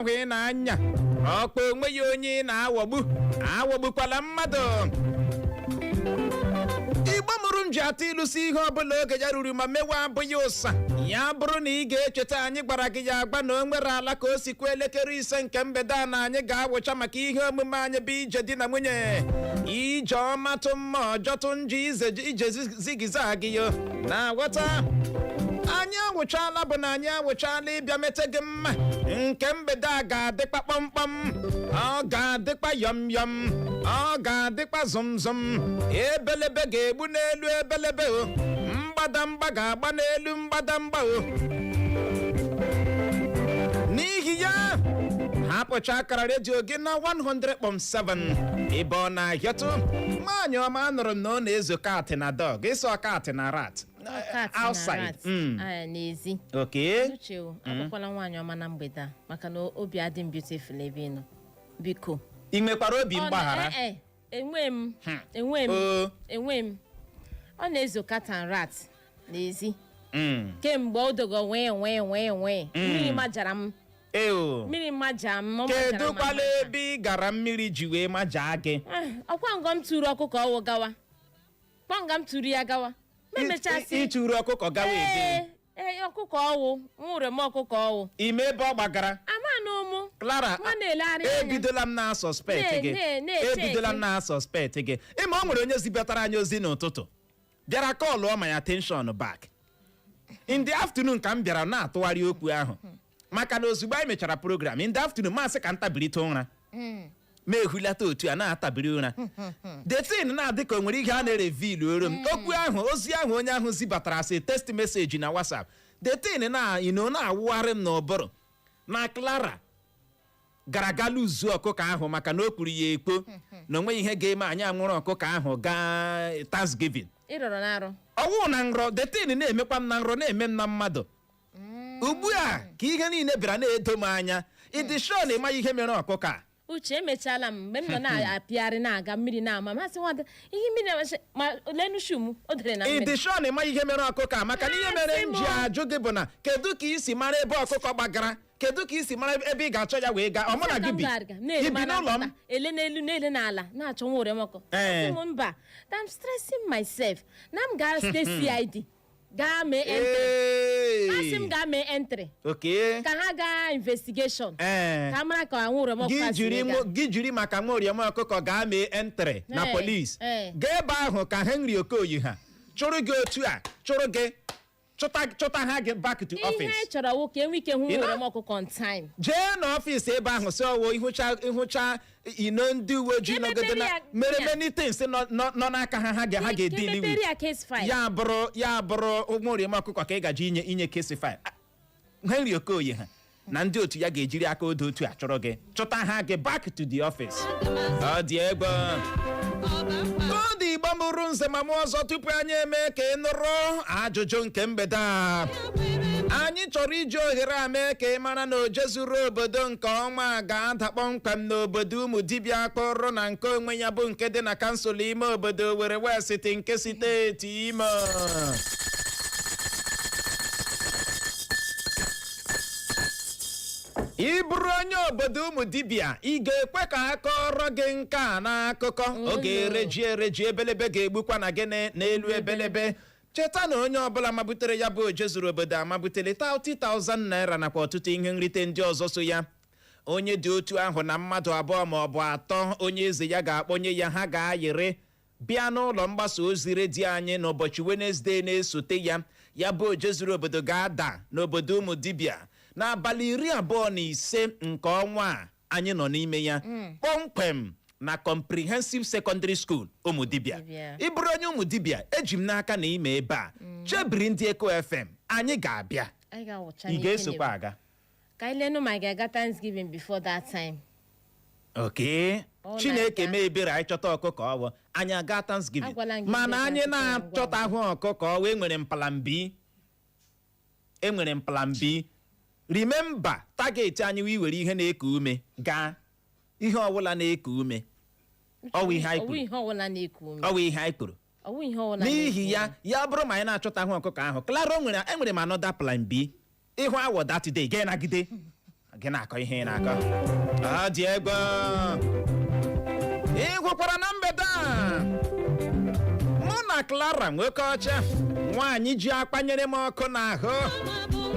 Ahụ ị na-anya ọkpa onweghị onye ị na-aghọgbu. Aghọgbukwala mmadụ. Igbo mụrụ m ji atụ ilu si ihe ọbụla oge ya ruru ma mewe abụghị ụsa. Ya bụrụ na ị ga-echeta, anyị gwara gị ya agba na o nwere ala ka o sikwa 5:00 nke mgbede a na anyị ga-awụcha maka ihe omume anyị bụ Ije Di na Nwunye, ije ọmatụ mma ọjọtụ njọ, ize ije zigzag yo na-aghọta. Anyị awụchala bụ na anyị awụchala ịbịa mete gị mma. Nke mgbede a ga-adịkpa kpọmkpọm, ọ ga-adịkpa yọm yọm, ọ ga-adịkpa zum zum. Ebelebe ga-egbu n'elu ebelebe o, mgbadamgba ga-agba n'elu mgbadamgba o. N'ihi ya, hapụcha akara redio gị na 100.7 ebe ọ na-ahịọtụ. Nwaanyị ọma, anụrụ m na ọ na-ezo cat na dog, ịsọ cat na rat. Cat na outside rat. N'ezi. Uche o, akwakwala nwaanyị ọma na mgbede a, maka na obi adị m beautiful ebe ị nọ, biko. Ị nwekwara obi Ọ na- mgbaghara? eh, eh, enwe m, enwe m. O. Enwe m. Ọ na-ezo cat and rat n'ezi. Kemgbe o dogo wee wee wee wee, mmiri majara m. Eo. Mmiri maja m, ọ majara Kedu m kwala amaja. ebe ị gara mmiri ji wee majaa gị? Ah, ọkwa ngọ m tụrụ ọkụkọ ọwụ gawa, kwa nga m tụrụ ya gawa, ma emechasị. Ịtụrụ ọkụkọ gawa ebe? Ee, ọkụkọ ọwụ nwụrụ m, ọkụkọ ọwụ. Ime ebe ọ gbagara? Ama na ụmụ Clara, nwa na-elegharị anya. Ebidola m na suspect gị. Na-eche Ebidola m eke. na suspect gị. Ịma o nwere onye zibatara anyị ozi n'ụtụtụ, bịara call my attention back in the afternoon, ka m bịara na-atụgharị okwu ahụ, maka na ozugbo anyị mechara program in the afternoon, masị ka m tabirite ụra, ma ehulata otu a na-atabiri ụra, the thing na-adị ka o nwere ihe a na-ereveal oro m. Okwu ahụ, ozi ahụ onye ahụ zibatara asị text message na WhatsApp, the thing na ino na-awụgharị m n'ụbụrụ na Clara gara ga luzuo ọkụkọ ahụ, maka na o kwuru ya ekpo na onweghị ihe ga-eme anyị anwụrụ ọkụkọ ahụ gaa Thanksgiving. Ịrọrọ n'arụ? Ọwụ na nrọ, the thing na-emekwa m na nrọ, na-eme m na mmadụ. Ugbu a ka ihe niile bịara na-edo m anya. Ịdị sure na ịmaghị ihe mere ọkụkọ a? Uche, emechaala m. Mgbe m nọ na-apịgharị na-aga, mmiri na-ama, masị nwada ihe mmiri na-amasị ma lenu shu m o dere na Ịdị mmiri. sure na ịmaghị ihe mere ọkụkọ a? Maka na ihe mere m ji Asị m. ajụ gị bụ na kedu ka ị si mara ebe ọkụkọ gbagara? Kedu ka ị si mara ebe ị ga-achọ ya wee gaa? Ọ mụ na gị bi, ibi n'ụlọ m. Ele n'elu, na-ele n'ala, na-achọ nwa oremọkọ. Ee. Asị m mba, that I'm stressing myself, na m gaa state CID gaa mee entry. Asị m gaa mee entry ka ha gaa investigation, ka a mara ka nwa oremọkọ Gị a si jiri wee gaa. Gị jiri maka nwa oriọma ọkụkọ gaa mee entry na police? Ee. Gaa ebe ahụ ka Henry Okoye ha chụrụ gị otu a, chụrụ gị, chụta chụta ha gị back to Ihe office. anyị chọrọ wụ ka enwe ike hụ Ị nwa oremọkụkọ on time. Jee n'ọfịs ebe ahụ si ọwụ ịhụcha ịhụcha ino ndị uwe ojii Ka nọgide na emepere ya- mere many things nọ n'aka ha, ha Ka ga-edeal emepere with. ya case file. Ya bụrụ nwa oriọma ọkụkọ ka ị gaji inye case file, Henry Okoye ha na ndị otu ya ga-ejiri aka odo otu a chọrọ gị, chụta ha gị back to the office. Ọ dị egwu. Koodu Igbo mụrụ nze ma mụ ọzọ, tupu anyị eme ka ị nụrụ ajụjụ nke mgbede a, anyị chọrọ iji ohere a mee ka ị mara na oje zuru obodo nke ọnwa a ga-ada kpọmkwem n'obodo ụmụ dibịa kpọrọ na nke onwe ya, bụ nke dị na kansụl ime obodo Owerri West nke steeti Imo. Ị bụrụ onye obodo ụmụ dibịa, ị ga-ekwe ka a kọrọ gị nke a n'akụkọ oge ereji ereji, ebelebe ga-egbukwa na gịnị n'elu ebelebe. Cheta na onye ọbụla mabutere ya bụ oje zuru obodo amabutere 30,000 naira nakwa ọtụtụ ihe nrite ndị ọzọ so ya. Onye dị otu ahụ na mmadụ abụọ ma ọ bụ atọ onye eze ya ga-akpọnye ya, ha ga-ayịrị bịa n'ụlọ mgbasa ozi redio anyị n'ụbọchị Wenezdee na-esote ya. Ya bụ oje zuru obodo ga-ada n'obodo ụmụ dibịa n'abalị 25 nke ọnwa a anyị nọ n'ime ya, kpọmkwem na Comprehensive Secondary School, ụmụ dibịa. Dibịa. Ị bụrụ onye ụmụ dibịa, eji m n'aka na ime ebe a chebiri ndị Eko FM, anyị ga-abịa. Anyị ga-awụcha Ị n'ike. ga-esokwa Na-ekwu. aga? Ka anyị lenu ma anyị ga-aga Thanksgiving before that time. Oke. Ọ Chineke na-aga. mee ebere, anyị chọta ọkụkọ ọwụ, anyị aga Thanksgiving. Agwala m gị Mana ndị anyị ga-achọta ya ngwa. na-achọtahụ ọkụkọ ọwụ, enwere m plan B, enwere m plan B. Remember, target anyị wee were ihe na-eku ume gaa, ihe ọbụla na-eku ume, ọwụ ihe anyị Ọwụ kwuru. ihe ọbụla na-eku ume. Ọwụ ihe anyị kwuru. Ọwụ ihe ọbụla N'ihi na-eku ya, ume. ya bụrụ ma anyị na-achọtahụ ọkụkọ ahụ, Clara, o nwere, enwere m another plan B. Ịhụ awọ that day, ga nagide. Gị na-akọ ihe ị na-akọ, ọ dị egwu. Ị hụkwara na mgbede a, mụ na Clara nwoke ọcha, nwaanyị ji akpanyere m ọkụ n'ahụ,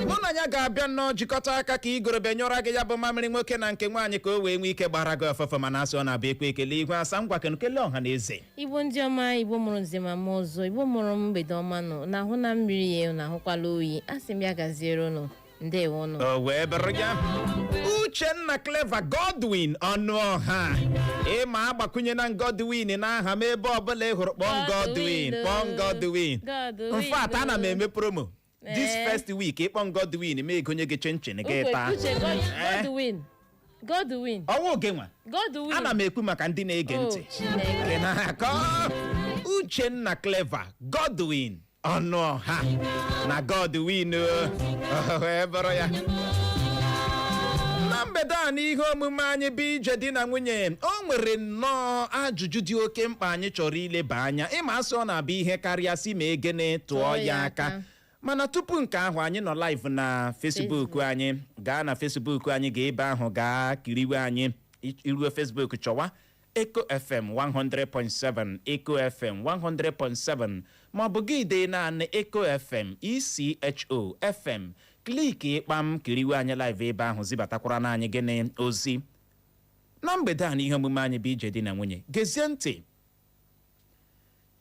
mụ na ya ga-abịa nnọọ jikọta aka ka igorobe nyụra gị ya bụ mamịrị nwoke na nke nwaanyị, ka o wee nwee ike gbara gị ọfọfọ. Mana asị ọ na-abụ ekwe ekele ihu asa ngwa kene ọha na eze. Igbo ndị ọma, Igbo mụrụ nze ma mụọ ọzọ, Igbo mụrụ mgbede ọma nọ na-ahụ na mmiri ya na-ahụkwala oyi. A sị m ya gaziere ụnụ, ndewo ụnụ. O wee bụrụ ya, Uchenna Clever Godwin Ọnụọha, ịma agbakwunye na Godwin n'aha m, ebe ọbụla ị hụrụ kpọọ Godwin, kpọọ Godwin. Godwin. In fact, ana m eme promo this first week. Ịkpọ Godwin, ma egonye gị chinchin gị taa. Uche, Godwin, Godwin. Ọnwa oge nwa. Godwin. Ana m ekwu maka ndị na-ege Oh, ntị. Chineke. Ị na-akọ Uchenna Clever Godwin Ọnụọha na Godwin o wee bụrụ ya. Na mgbede a, n'ihe omume anyị bụ ije di na nwunye, o nwere nnọọ ajụjụ dị oke mkpa anyị chọrọ ileba anya. Ịma asị ọ na-abụ ihe karịa si ma egene tụọ ya aka. Mana tupu nke ahụ, anyị nọ live na Facebook anyị. Gaa na Facebook anyị, gaa ebe ahụ, gaa kiriwe anyị. Iruo Facebook, chọwa Eco FM 100.7, Eco FM 100.7, maọbụ gị dee naanị Eco FM, ECHO FM, click ịkpam, kiriwe anyị live ebe ahụ. Zibatakwara na anyị gịnị ozi. Na mgbede a, n'ihe omume anyị bụ ije di na nwunye, gezie ntị.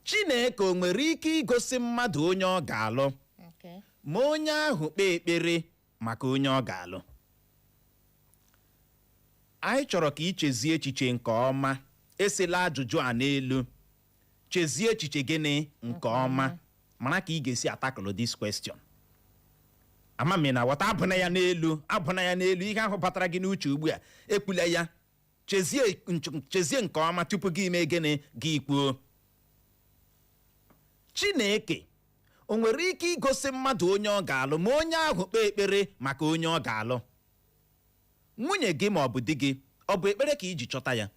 Chineke o nwere ike igosi mmadụ onye ọ ga-alụ ma onye ahụ kpee ekpere maka onye ọ ga-alụ? Anyị chọrọ ka ị chezie echiche nke ọma. Esela ajụjụ a n'elu, chezie echiche gịnị nke ọma, mara ka ị ga-esi atakụlụ this question. Ama m ị na-aghọta. Abụna ya n'elu, abụna ya n'elu. Ihe ahụ batara gị n'uche ugbu a, ekwula ya. Chezie chezie nke ọma tupu gị mee gịnị, gị kwuo. Chineke o nwere ike igosi mmadụ onye ọ ga-alụ ma onye ahụ kpee ekpere maka onye ọ ga-alụ? Nwunye gị ma ọ bụ di gị, ọ bụ ekpere ka iji chọta ya?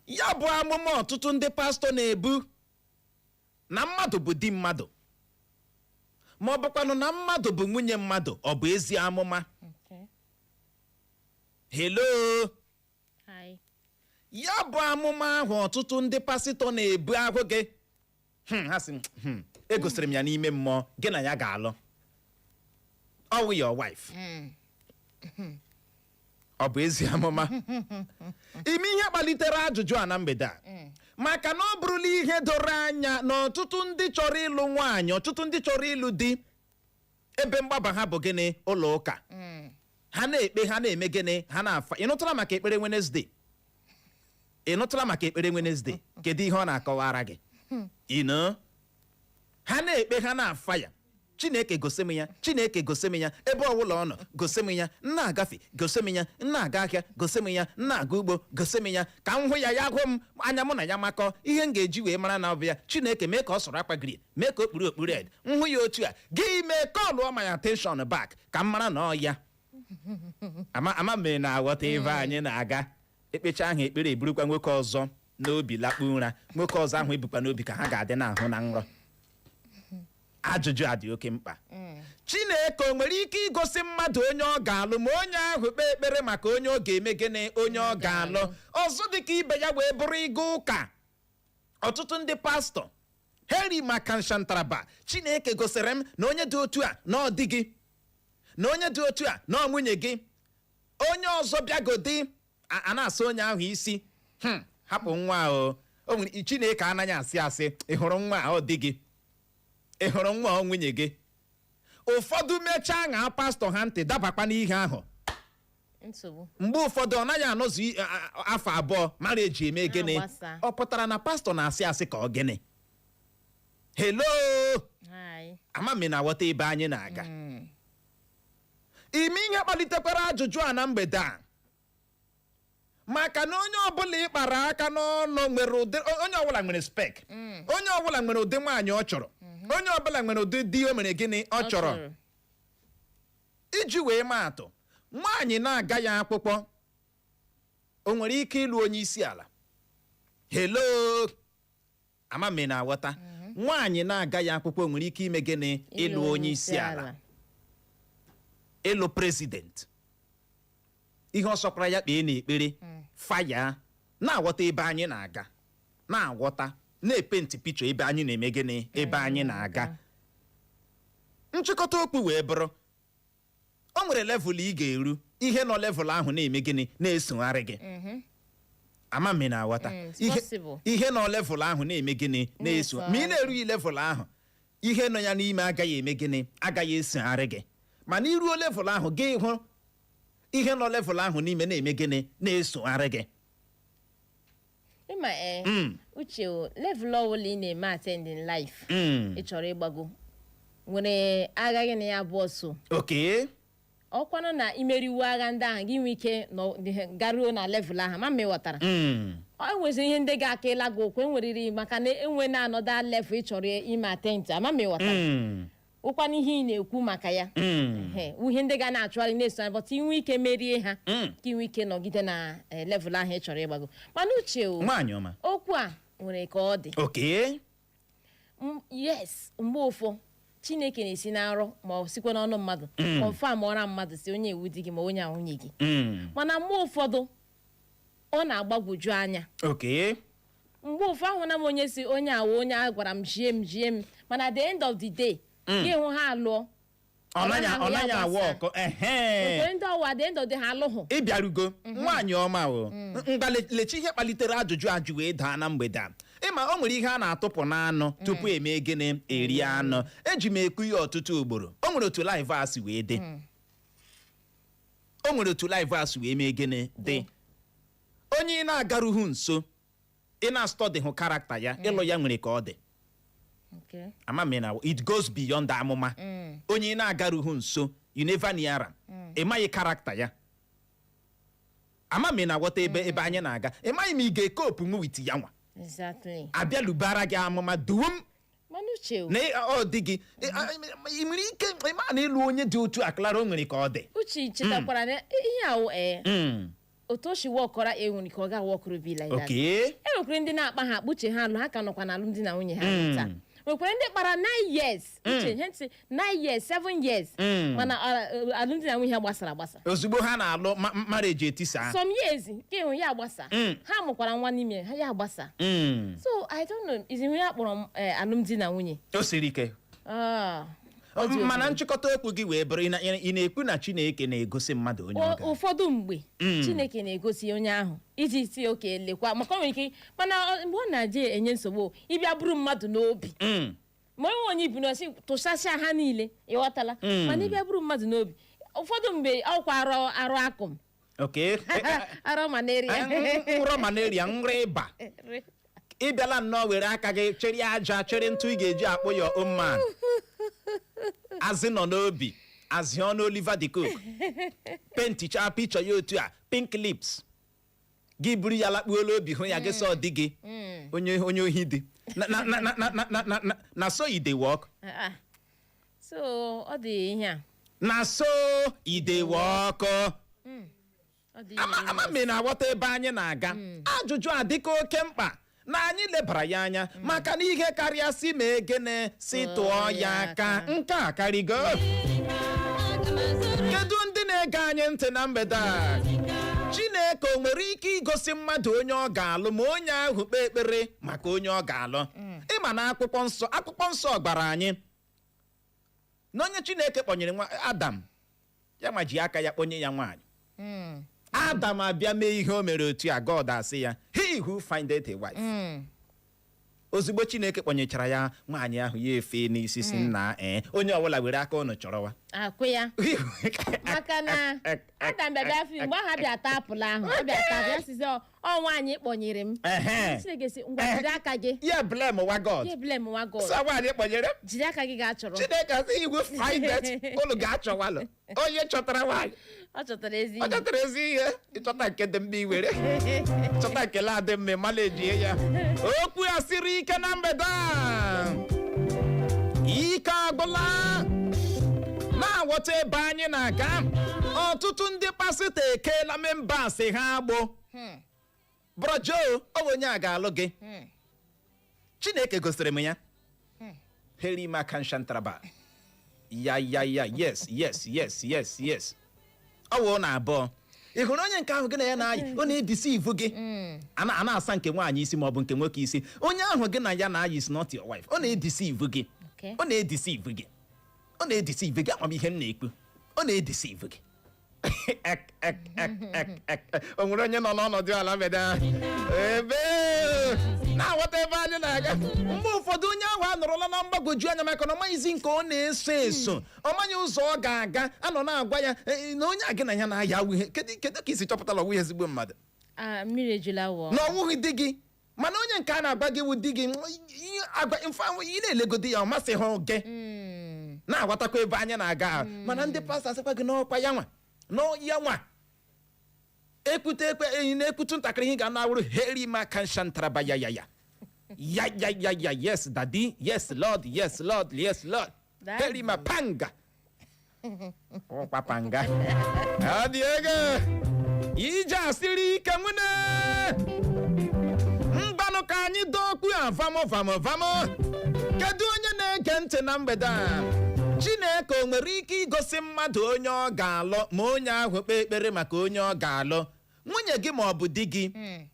Ya bụ amụma ọtụtụ ndị pastọ na-ebu na mmadụ bụ di mmadụ, ma ọ bụkwanụ na mmadụ bụ nwunye mmadụ, ọ bụ ezi amụma? Hello? Hi. Ya bụ amụma ahụ ọtụtụ ndị pastọ na-ebu ahụ gị, ha sị, egosiri m ya n'ime mmụọ, gị na ya ga-alụ, ọwụ your wife, ọ bụ ezi amụma? Ime ihe kpalitere ajụjụ a na mgbede a, maka na ọ bụrụla ihe doro anya na ọtụtụ ndị chọrọ ịlụ nwaanyị, ọtụtụ ndị chọrọ ịlụ di, ebe mgbaba ha bụ gịnị? Ụlọ ụka. Ha na-ekpe, ha na-eme gịnị, ha na-afa. Ị nụtụla maka ekpere Wednesday? Ị nụtụla maka ekpere Wednesday? Kedu ihe ọ na-akọwara gị? Ino ha na-ekpe, ha na-afa ya, "Chineke gosi m ya, Chineke gosi m ya, ebe ọbụla ọ nọ gosi m ya, m na-agafe gosi m ya, m na-aga ahịa gosi m ya, m na-aga ugbo gosi m ya, ka m hụ ya, ya hụ m anya, mụ na ya makọ, ihe m ga-eji wee mara na ọ bụ ya. Chineke mee ka ọ sọrọ akpa green, mee ka o kpuru okpu red, m hụ ya otu a, gị mee call my attention back ka m mara na ọ ya." Ama ama m na-aghọta ebe anyị na-aga. Ekpecha ahụ ekpere, eburukwa nwoke ọzọ n'obi lakpu ụra. Nwoke ọzọ ahụ ebukwa n'obi ka ha ga-adị n'ahụ na nrọ. Ajụjụ a dị oke mkpa. Chineke o nwere ike igosi mmadụ onye ọ ga-alụ ma onye ahụ kpee ekpere maka onye ọ ga-eme gịnị, onye ọ ga-alụ? Ọzọ dịka ibe ya wee bụrụ ịga ụka, ọtụtụ ndị pastọ heri maka nshantaraba, "Chineke gosiri m na onye dị otu a na ọ dị gị, na onye dị otu a na ọ nwunye gị." Onye ọzọ bịagodi a na-asa onye ahụ isi, hapụ nwa a." O nwere Chineke anaghị asị asị. Ị hụrụ nwa a, ọ dị gị. Ị hụrụ nwa, ọ nwunye gị. Ụfọdụ mechaa ṅaa pastọ ha ntị, dabakwa n'ihe ahụ. Nsogbu. Mgbe ụfọdụ ọ naghị anọzu afọ 2 mara eji eme gịnị? Agbasa. Ọ pụtara na pastọ na-asị asị ka ọ gịnị? Hello? Hi. Ama m ị na-aghọta ebe anyị na-aga. Ime ihe kpalitekwara ajụjụ a na mgbede a, maka na onye ọbụla ị kpara aka n'ọnụ nwere ụdị, onye ọbụla nwere spec, onye ọbụla nwere ụdị nwaanyị ọ chọrọ, onye ọbụla nwere ụdị di o mere gịnị, ọ chọrọ. Iji wee maa atụ, nwaanyị na-agaghị akwụkwọ, o nwere ike ịlụ onye isi ala? Hello? Ama m ị na-aghọta. Nwaanyị na-agaghị akwụkwọ nwere ike ime gịnị, ịlụ onye isi ala? Ịlụ president, ihe ọ sọkwara ya kpee n'ekpere faya. Na-aghọta ebe anyị na-aga, na-aghọta, na-epaint picture ebe anyị na-eme gịnị, ebe anyị na-aga. Nchịkọta okwu wee bụrụ, o nwere level ị ga-eru, ihe nọ level ahụ na-eme gịnị, na-esogharị gị. Ama m ị na-aghọta. It's Ihe possible. ihe nọ level ahụ na-eme gịnị, na-eso. Ma ị na-erughị level ahụ, ihe nọ ya n'ime agaghị eme gịnị, agaghị esogharị gị. Mana iruo level ahụ, gị hụ ihe nọ level ahụ n'ime na-eme gịnị, na-esogharị gị. Ịma ee. Uche o, level ọbụla ị na-eme attend in life, ị chọrọ ịgbago, nwere agha gị na ya abụọ so. Ọkwanụ na imeriwo agha ndị ahụ, gị nwee ike garuo na level ahụ. Ma ma ị ghọtara, ọ nweziri ihe ndị ga-aka ịla gị okwu enweriri, maka na enwe na another level ị chọrọ ime attend. Ama ma ị ghọtara. Ụkwana ihe ị na-ekwu maka ya. Ehe, ihe ndị ga na-achụgharị na-eso anya, but inwe ike merie ha, ka inwe ike nọgide na level ahụ ị chọrọ ịgbago. Mana uche o, Nwaanyị ọma. Okwu a nwere ka ọ dị. Yes, mgbe ụfọ Chineke na-esi na nrọ ma ọ sikwa n'ọnụ mmadụ confirm ọra mmadụ, si onye ewu di gị ma onye a nwunye gị. Mana mgbe ụfọdụ ọ na-agbagwoju anya. Mgbe ụfọ ahụna m onye si onye awa onye a gwara m jie m jie m, mana at the end of the day, gị hụ ha alụọ. Ọ naghị ahụ ọ ya naghị awa gbasa. ọkụ ehe. Nwere ndị ọwa, at the end of the day, ha alụghụ. Ịbịarugo, nwaanyị ọma o. Ngwa, lechi ihe kpalitere ajụjụ ajụ wee daa na mgbede a. Ịma o nwere ihe a na-atụpụ n'anụ tupu eme gịnị, eri anụ. Eji m ekwu ya ọtụtụ ugboro. O nwere otu life a si wee dị, o nwere otu life a si wee mee gịnị, dị. Onye ị na-agarughị nso, ị na-astudy hụ character ya, ịlụ ya nwere ka ọ dị. Ama m na it goes beyond amụma. Onye ị na-agarughị nso, you never near am, ị maghị character ya. Ama m ị na-aghọta ebe anyị na-aga. Ị maghị ma ị ga-ecope nwu with ya nwa. Abịa lubara gị amụma duum. Mana uche o, Na ọ dị gị, ị nwere ike ịma na ịlụ onye dị otu aklara, o nwere ka ọ dị. Uche, chetakwara na ihe ahụ ee, otu o si wọkọrọ e nwere ka ọ ga-awọkọrọ be like that. E nwekwara ndị na-akpa ha akpa, uche, ha alụ, ha ka nọkwa na alụmdi na nwunye ha taa. Nwekwara ndị kpara 9 years, uche, ihe ntị, 9 years, 7 years, mana alụmdi na nwunye ha gbasara agbasa. Ozugbo ha na-alụ, marriage etisa. Some years nke ịhụ ya agbasa. Ha mụkwara nwa n'ime ha, ya agbasa. So I don't know, izi ihe a kpọrọ m, alụmdi na nwunye. O siri ike. Ah, ọ dị Mana omimi. nchịkọta okwu gị wee bụrụ, ị na-ekwu na Chineke na-egosi mmadụ onye ọ ga Ụfọdụ mgbe Chineke na-egosi onye ahụ iji si oke lekwa, maka o nwere ike, mana mgbe ọ na-eje enye nsogbu, ịbịa bụrụ mmadụ n'obi, ma onwe onye ibu n'osi tụsasịa ha niile, ịghọtala? Mana ịbịa bụrụ mmadụ n'obi, ụfọdụ mgbe ọkwa arụ arụ akụm. Arọ malaria. Nrọ malaria, nrọ ịba. Ị bịala nnọọ were aka gị chịrị aja, chịrị ntụ ị ga-eji akpụ ya own man. Azị nọ n'obi, azị ọnụ Oliver de Coke, paintichaa picture ya otu a, pink lips, gị buru ya lakpuola obi, hụ ya, gị sọ di gị, onye ohi dị na na na na na na na na na so e dey work. Ah, ah. So ọ dị ihe a. Na so e dey work. Ọ dị Ama ihe. ama m ị na-aghọta ebe anyị na-aga. Ajụjụ a dịka oke mkpa na anyị lebara ya anya, maka na ihe karịa si ma egene si tụọ ya aka, nke a karịgo. Kedu ndị na-ege anyị ntị na mgbede a? Chineke o nwere ike igosi mmadụ onye ọ ga-alụ ma onye ahụ kpee ekpere maka onye ọ ga-alụ? Ịma na akwụkwọ nsọ gbara anyị na onye Chineke kpọnyere nwa Adam, ya ma ji aka ya kpọnye ya nwaanyị. Adam abịa mee ihe o mere otu a, God asị ya, "He who findeth a wife." Ozugbo Chineke kpọnyechara ya nwaanyị ahụ, ya efe n'isi si nna ee, onye ọbụla were aka ụnụ chọrọwa. Akwụ ya, maka na Adam bịa bịa fi mgbe ahụ abịa taa apple ahụ, ọ bịa taa, bịa sizi ọ nwaanyị kpọnyere m. Chineke si, ngwa, jiri aka gị. Ya blame wa God. Ya blame nwa God. Sọ nwaanyị kpọnyere m. Jiri aka gị gaa chọrọ. Chineke asị, "He who findeth," ụnụ ga-achọwalụ. Onye chọtara nwaanyị, ọ chọtara ezi ọ ihe. chọtara ezi ihe. Ịchọta nke dị mma, iwere chọta nke la-adị mma, ịmala ejie ya. Okwu ya siri ike na mgbede a. Ike agwụla. Na-aghọta ebe anyị na-aga. Ọtụtụ ndị pasịtọ ekeela members ha agbụ. Bro Joe, ọ bụ onye a ga-alụ gị. Chineke gosiri m ya. Herima kanshantraba. Ya, yes. Ọ wụ na abụọ ị hụrụ onye nke ahụ gị na ya na-ayị, ọ na-edeceive gị. A na-asa nke nwaanyị isi maọbụ nke nwoke isi. Onye ahụ gị na ya na-ayị is not your wife. Ọ na-edeceive gị. Ọ na-edeceive gị, ọ na-edeceive gị. Ama m ihe m na-ekwu. Ọ na-edeceive gị. Ek, ek, ek, ek, ek. O nwere onye nọ n'ọnọdụ ala mgbede ahụ ebe na-aghọta ebe anyị na-aga. Mgbe ụfọdụ, onye ahụ anọrọla na mgbagwoju anya maka na ọ maghịzi nke ọ na-eso eso, ọ maghị ụzọ ọ ga-aga. Anọ na-agwa ya, "Eh, na onye a gị na ya na-aya awụ ihe. Kedu ka isi chọpụtala ọwụ ihe ezigbo mmadụ?" Ah, mmiri ejula wụọ. Na ọwụghị di gị, mana onye nke a na-agwa gị wụ di gị. Ihe agwa mfe ị na-elegodi ya, ọ masịghị gị. Na-aghọtakwa ebe anyị na-aga ahụ. Mana ndị pastọ asịkwa gị n'ọkwa ya nwa nọ ya nwa ekwute ekwe enyi na-ekwutu ntakịrị ihe ga na-awụrụ heri maka nshantaraba ya ya ya ya ya ya ya. Yes, daddy, yes lord, yes lord, yes lord. Daddy. Heri ma panga ọkwa panga. Ọ dị ego ije asịrị ike nwune mgbanụ. Ka anyị dokwu a vamo vamo vamo. Kedu onye na-ege ntị na mgbede a? Chineke o nwere ike igosi mmadụ onye ọ ga-alụ ma onye ahụ kpee ekpere maka onye ọ ga-alụ? Nwunye gị ma ọ bụ di gị,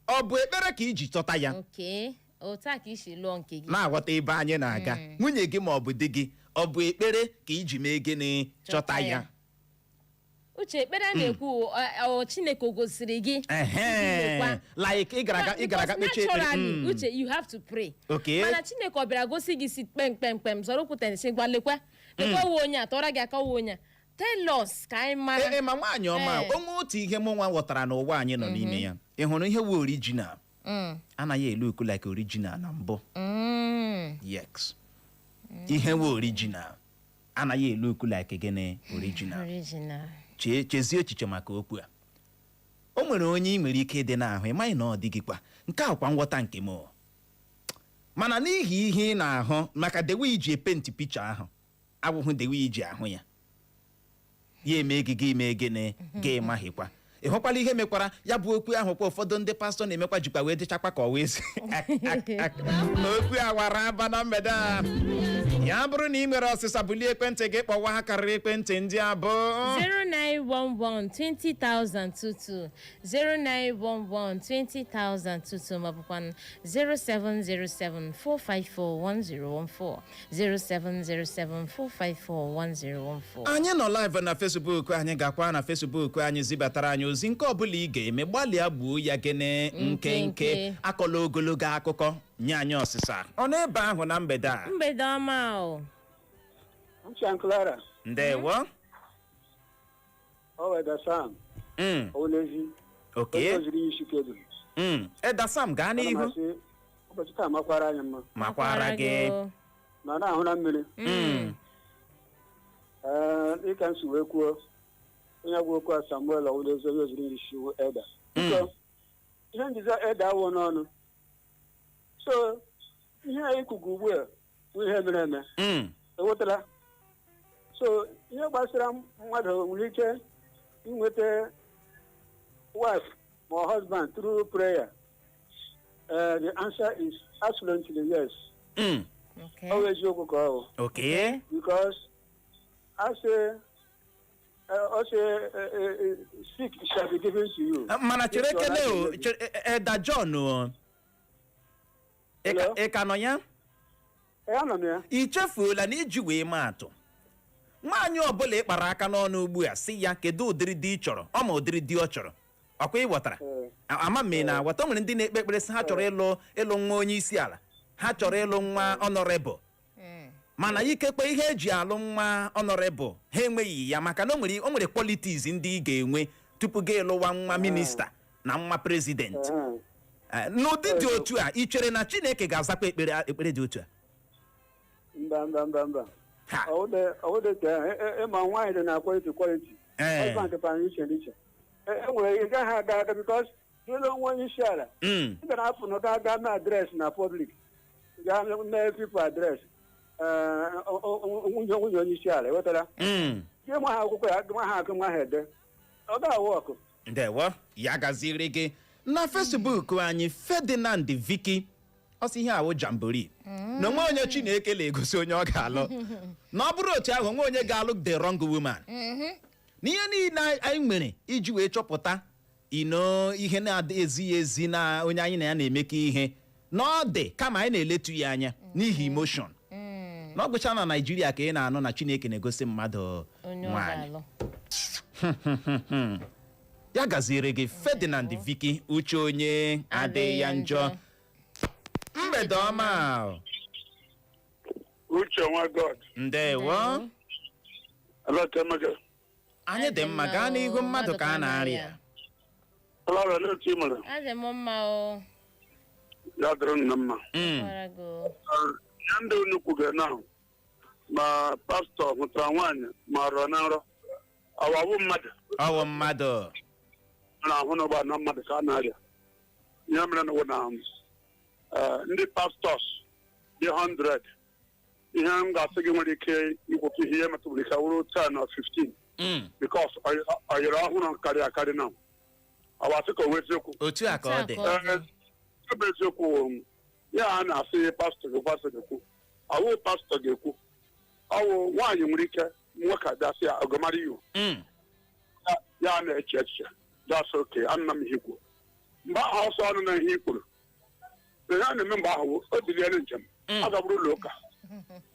ọ bụ ekpere ka iji chọta ya? Okay, otu a ka isi lụọ nke gị. Na-aghọta ebe anyị na-aga? Nwunye gị ma ọ bụ di gị, ọ bụ ekpere ka iji mee gịnị? Chọta ya. Uche, ekpere a na-ekwu, ọ Chineke o gosiri gị? Ehe, like ị gara aga Because kpechie ekpere. naturally, Uche, you have to pray. Mana Chineke ọ bịara gosi gị si kpem kpem kpem zọrọ ụkwụ tenisi, gwa, lekwa lekwa ọwụ onye a tọrọ gị aka, ọwụ onye a. Tell us ka anyị mara. Ee, ma nwaanyị ọma, onwe otu ihe mụ nwa ghọtara n'ụwa anyị nọ n'ime ya. Ị hụrụ ihe wu original anaghị elu uku like original na mbụ. Yes, ihe wu original anaghị elu uku like gịnị? Original. Original. Chee, chezie echiche maka okwu a. O nwere onye ị nwere ike ịdị n'ahụ, ị maghị na ọ dịghị kwa. Nke a kwa nghọta nke m o. Mana n'ihi ihe ị na-ahụ, maka dewe iji epaint picture ahụ awụhụ dewe iji ahụ ya, ya eme gị, gị mee gịnị? Gị maghịkwa. Ị hụkwala ihe mekwara ya bụ okwu ahụ kwa ụfọdụ ndị pastọ na-emekwa jikwa wee dịchakwa ka ọ wee si okwu a wara aba na mgbede a. Ya bụrụ na ị nwere ọsịsa, bulie ekwentị gị kpọwa ha karịrị ekwentị ndị abụọ. 0911 20022, 0911 20022, maọbụkwa 0707 454 1014, 0707 454 1014. Anyị nọ live na Facebook. Anyị gakwa na Facebook anyị zibatara anyị ozi. Nke ọbụla ị ga-eme, gbalịa gbuo ya gịnị? Nkenke. Nkenke. Akọla ogologo akụkọ, nye anyị ọsịsa. Ọ n'ebe ahụ na mgbede a. Mgbede ọma o. Uche, Clara. Ndewo. Ọ weda Sam. Owulezi. Oziri isi kedu. Eda Sam, gaa n'ihu. Ụbọchị taa makwara anyị mma. Makwara gị. O. Ma na-ahụ na mmiri. Ee, dịka m si wee kwuo, onye gwa okwu a, Samuel Owulezi, onye oziri isi eda. Biko, ihe njizi eda awụ n'ọnụ. So, ihe anyị kwugo ugbu a bụ ihe mere eme. Ewetala. So, ihe gbasara mmadụ nwere ike inweta wife ma husband through prayer. The answer is absolutely yes. Ọ bụ eziokwu ka ọ bụ. Because I say, ọ sị, seek shall be given to you. Mana chere kele o, Eda John o. Hello? Ị ka nọ ya? Ee, anọ m ya. I chefuola na iji wee maa atụ, nwaanyị ọbụla ị kpara aka n'ọnụ ugbu a, sị ya kedu ụdịrị di ị chọrọ, ọ ma ụdịrị di ọ chọrọ. Ọkwa ị ghọtara? Ee. Ama m ị na-aghọta. O nwere ndị na-ekpe ekpere sị ha chọrọ ịlụ nwa onye isi ala, ha chọrọ ịlụ nwa honourable, mana ikekwe ihe eji alụ nwa honourable ha enweghị ya, maka na o nwere qualities ndị ị ga-enwe tupu gị ịlụwa nwa minista na nwa president. N'ụdị dị otu a, ị chere na Chineke ga-azakwa ekpere dị otu a? Mba, mba, mba, mba. Ha. Ọwụde ka ịma nwaanyị dị na quality quality. Husband dịkwa n'iche n'iche. E nwere ị gaghị aga aga because ịlụ nwa onye isi ala. Ị ga na-apụ na gaa gaa mee address na public. Gaa mee people address. Nwunye onye isi ala, ghọtara? Gị ma ha akwụkwọ ya, ma ha agụ, ma ha ede. Ọ ga-awụ ọkụ. Ndewo, ya gaziri gị. Na Facebook anyị, Ferdinand Viki. Ọ sị ihe awụ jamboree na onwe onye Chineke na-egosi onye ọ ga-alụ, na ọ bụrụ otu ahụ, onwe onye ga-alụ the wrong woman. Na ihe niile anyị nwere iji wee chọpụta ino ihe na-ezighị ezi na onye anyị na ya na-emekọ ihe, na ọ dị kama anyị na-eletu ya anya n'ihi emotion, na ọ gwụcha na Naijiria ka ị na-anụ na Chineke na-egosi mmadụ onye ọ nwaanyị. ga-alụ. Ya gaziere gị, Ferdinand Viki. Uche onye adịghị ya njọ. Mgbede ọma. Uche nwa God. Ndewo. Alatemege. Anyị dị mma, gaa n'ihu. Mmadụ ka a na-arịa. Clara, olee otu ị mere? Adị m mma o. Ya dịrị nna mma. Gwara gị o. Ya ndị unu kwugere na ma pastọ hụtara nwaanyị ma rọọ na nrọ, awawu mmadụ. Ọwụ mmadụ. Na-ahụ n'ụgbọ na mmadụ ka a na-arịa. Ihe mere na na ndị pastors dị 100, ihe m ga-asị gị nwere ike ikwupụ ihe metụrụ ike wụrụ 10 or 15, because ọyịrị ọhụrụ karịa akarị na awasị ka o wee eziokwu. Otu a ka ọ dị. Otu a ka ọ dị. Ee, ọ bụ eziokwu. Ya a na-asị pastọ ga pastọ ga-ekwu, ọwụ pastọ ga-ekwu, ọwụ nwaanyị nwere ike nwoke abịa sị ya ọgọmara iwu. Ya na-eche echiche, that's okay, anna m ihe ikwu mgbe ahụ, ọsọ ọnụ na ihe i kwuru na ya na-eme mgbe ahụ, o biliere njem. Ọ gagburu ụlọ ụka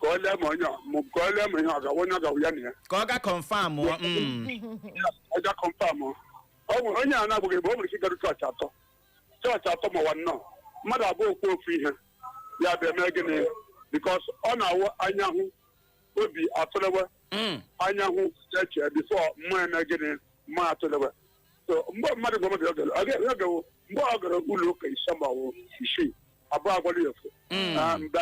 ka ọ lee ma onye ka ọ lee ma ihe ọ ga onye ọ ga ya na ya. Ka ọ ga confirm. Ọja confirm. Ọ nwere onye a na-abụghị ebe o nwere ike ịgaru chọọchị atọ, chọọchị atọ ma ụwa nnọọ mmadụ abụọ okwu ofu ihe ya bịa mee gịnị, because ọ na-awụ anya hụ obi atụlewe. Anya hụ eche before mmụọ eme gịnị, mmụọ atụlewe. So mgbe mmadụ gwa mmadụ ọ ga mgbe ọ gara ụlọ ụka ise ma ọ bụ isii, abụọ agwala ya efu. Ah, mgbe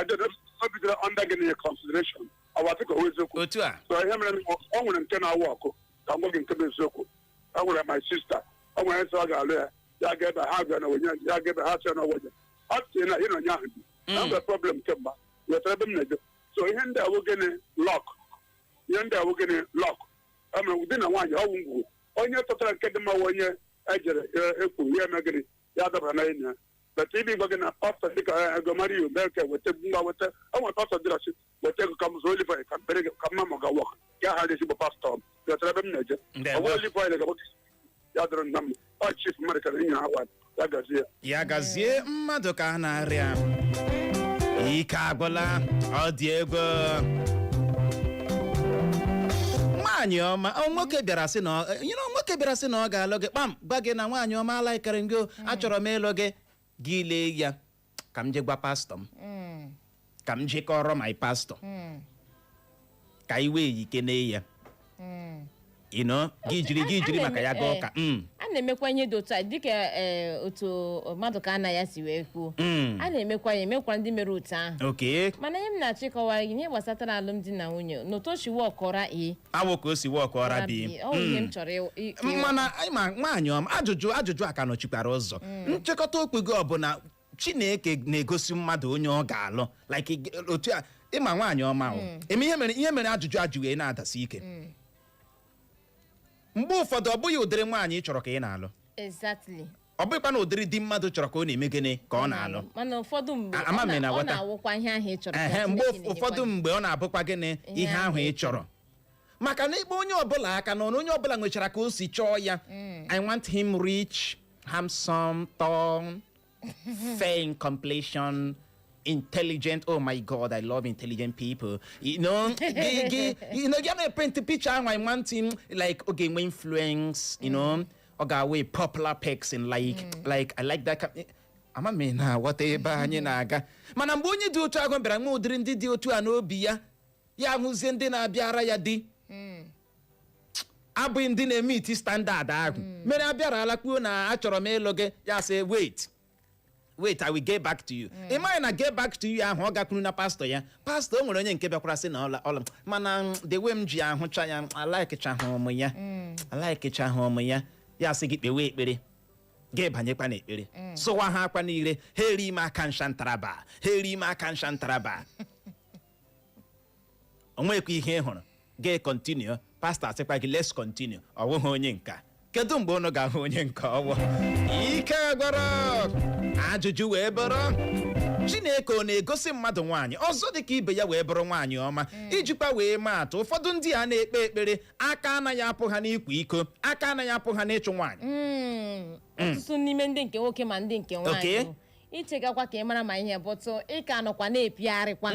o bidoro under gịnị, consideration, ọ bụ atụ ka o eziokwu. Otu a. So ihe mere na ọ nwere nke na-awụ ọkụ, ka m gwa gị nke bụ eziokwu. Ọ nwere my sister, ọ nwere nsọ ọ ga-alụ ya, ya ga ebe ha bịa na onye ya ga ebe ha sị na onye ọ sị na ị na onye ahụ bi na nwere problem kemgbe wetara ebe m na-eje. So ihe ndị a wụ gịnị, luck. Ihe ndị a wụ gịnị, luck. Ama di na nwaanyị ọwụ ngwugwu, onye tọtara nke dị mma wụ onye ejere ekwuru ya eme gịnị, ya dabara na enyi ya. But ibi gwa gị na pastọ dịka ego mara iyo mee ka weta ngwa weta, o nwere pastọ dịrasị weta ego ka m zụọ olive oil ka m bere gị ka mma ma ga wọk ya ha ezigbo pastọ m wetara ebe m na-eje. Ndewo. Ọ bụ olive oil ga ya dịrị nna m. Ọ chief mmadụ ka enyi ha wa ya gazie. Ya gazie. Mmadụ ka a na-arịa, ike agwụla. Ọ dị egwu. Nwaanyị ọma, ọ nwoke bịara sị na nwoke bịara sị na ọ ga-alụ gị, kpam gwa gị na nwaanyị ọma alaikarị gị o, achọrọ m ịlụ gị. Gị lee ya, ka m je gwa pastọ m, ka m jekọrọ my pastor, ka iwe yikene ya. Gị jiri maka ya gaa ụka. A na-emekwa ihe dị otu a, dịka otu mmadụ ka ana ya si wee kwuo. A na-emekwa ya, emekwa ndị mere otu ahụ. Mana ihe m na-achọ ịkọwara gị ihe gbasatara alụmdi na nwunye n'otu o si wọkọra e Awụ ka o si wọkọra bi. Ọ bụ ihe m chọrọ Mana anyị ma, nwaanyị ọma, ajụjụ a ka nọchikwara ụzọ. Nchịkọta okwu gị, ọ bụ na Chineke na-egosi mmadụ onye ọ ga-alụ, like otu a ịma nwaanyị ọma o eme ihe mere ajụjụ a ji wee na-adasi ike. Mgbe ụfọdụ, ọ bụghị ụdịrị nwaanyị ị chọrọ ka ị na-alụ. Ọ bụghịkwa na ụdịrị di mmadụ chọrọ ka ọ na-eme gịnị ka ọ na-alụ. Mana ụfọdụ mgbe Ama ọ m ị ọ na-aghọta. na-awụkwa ihe ahụ ị chọrọ ka Ehe, mgbe Chineke na-enyekwa ụfọdụ gị. mgbe ọ na-abụkwa gịnị, ihe ahụ ị chọrọ, maka na ikpe onye ọbụla aka nọ na onye ọbụla nwechara ka o si chọọ ya. I want him rich, handsome, tall, fair in complexion, intelligent. Oh my God, I love intelligent people. Gị gị na-paint picture ahụ. I want him like ọ ga-enwe influence, ọ ga-awe popular person, like I like that ama m ị na-aghọta ebe anyị na-aga. Mana mgbe onye dị otu ahụ bịara nwee ụdịrị ndị dị otu a n'obi ya, ya ahụzie ndị na-abịara ya di abụghị ndị na-eme iti standard ahụ mere abịara kwuo na achọrọ m ịlụ gị, ya sị, "Wait, wait, I will get back to you." Ị maghị na get back to you ahụ ọ gakwuru na pastọ ya. Pastọ, o nwere onye nke bịakwara sị na ọla ọla, mana the way m ji ahụcha ya, alikechaghị ụmụ ya, alikechaghị ụmụ ya. Ya sị gị kpewe ekpere, gị banyekwa n'ekpere, sụwa ha akwa niile, ha eri ime aka nsha ntaraba, ha eri ime aka nsha ntaraba, o nwekwa ihe ị hụrụ. Gị continue, pastọ asịkwa gị, "Let's continue." Ọ bụghị onye nka. Kedu mgbe unu ga-ahụ onye nke ọwụ? Ike gwara ajụjụ wee bụrụ. Chineke ọ na-egosi mmadụ nwaanyị ọzọ dị ka ibe ya wee bụrụ nwaanyị ọma. Ijikwa wee maa atụ, ụfọdụ ndị a na-ekpe ekpere, aka anaghị apụ ha n'ikwa iko, aka anaghị apụ ha n'ịchụ nwaanyị. Ọtụtụ n'ime ndị nke nwoke ma ndị nke nwaanyị bụ ichegakwa ka ị mara ma ihe bụtụ ị ka nọkwa na-epigharịkwa.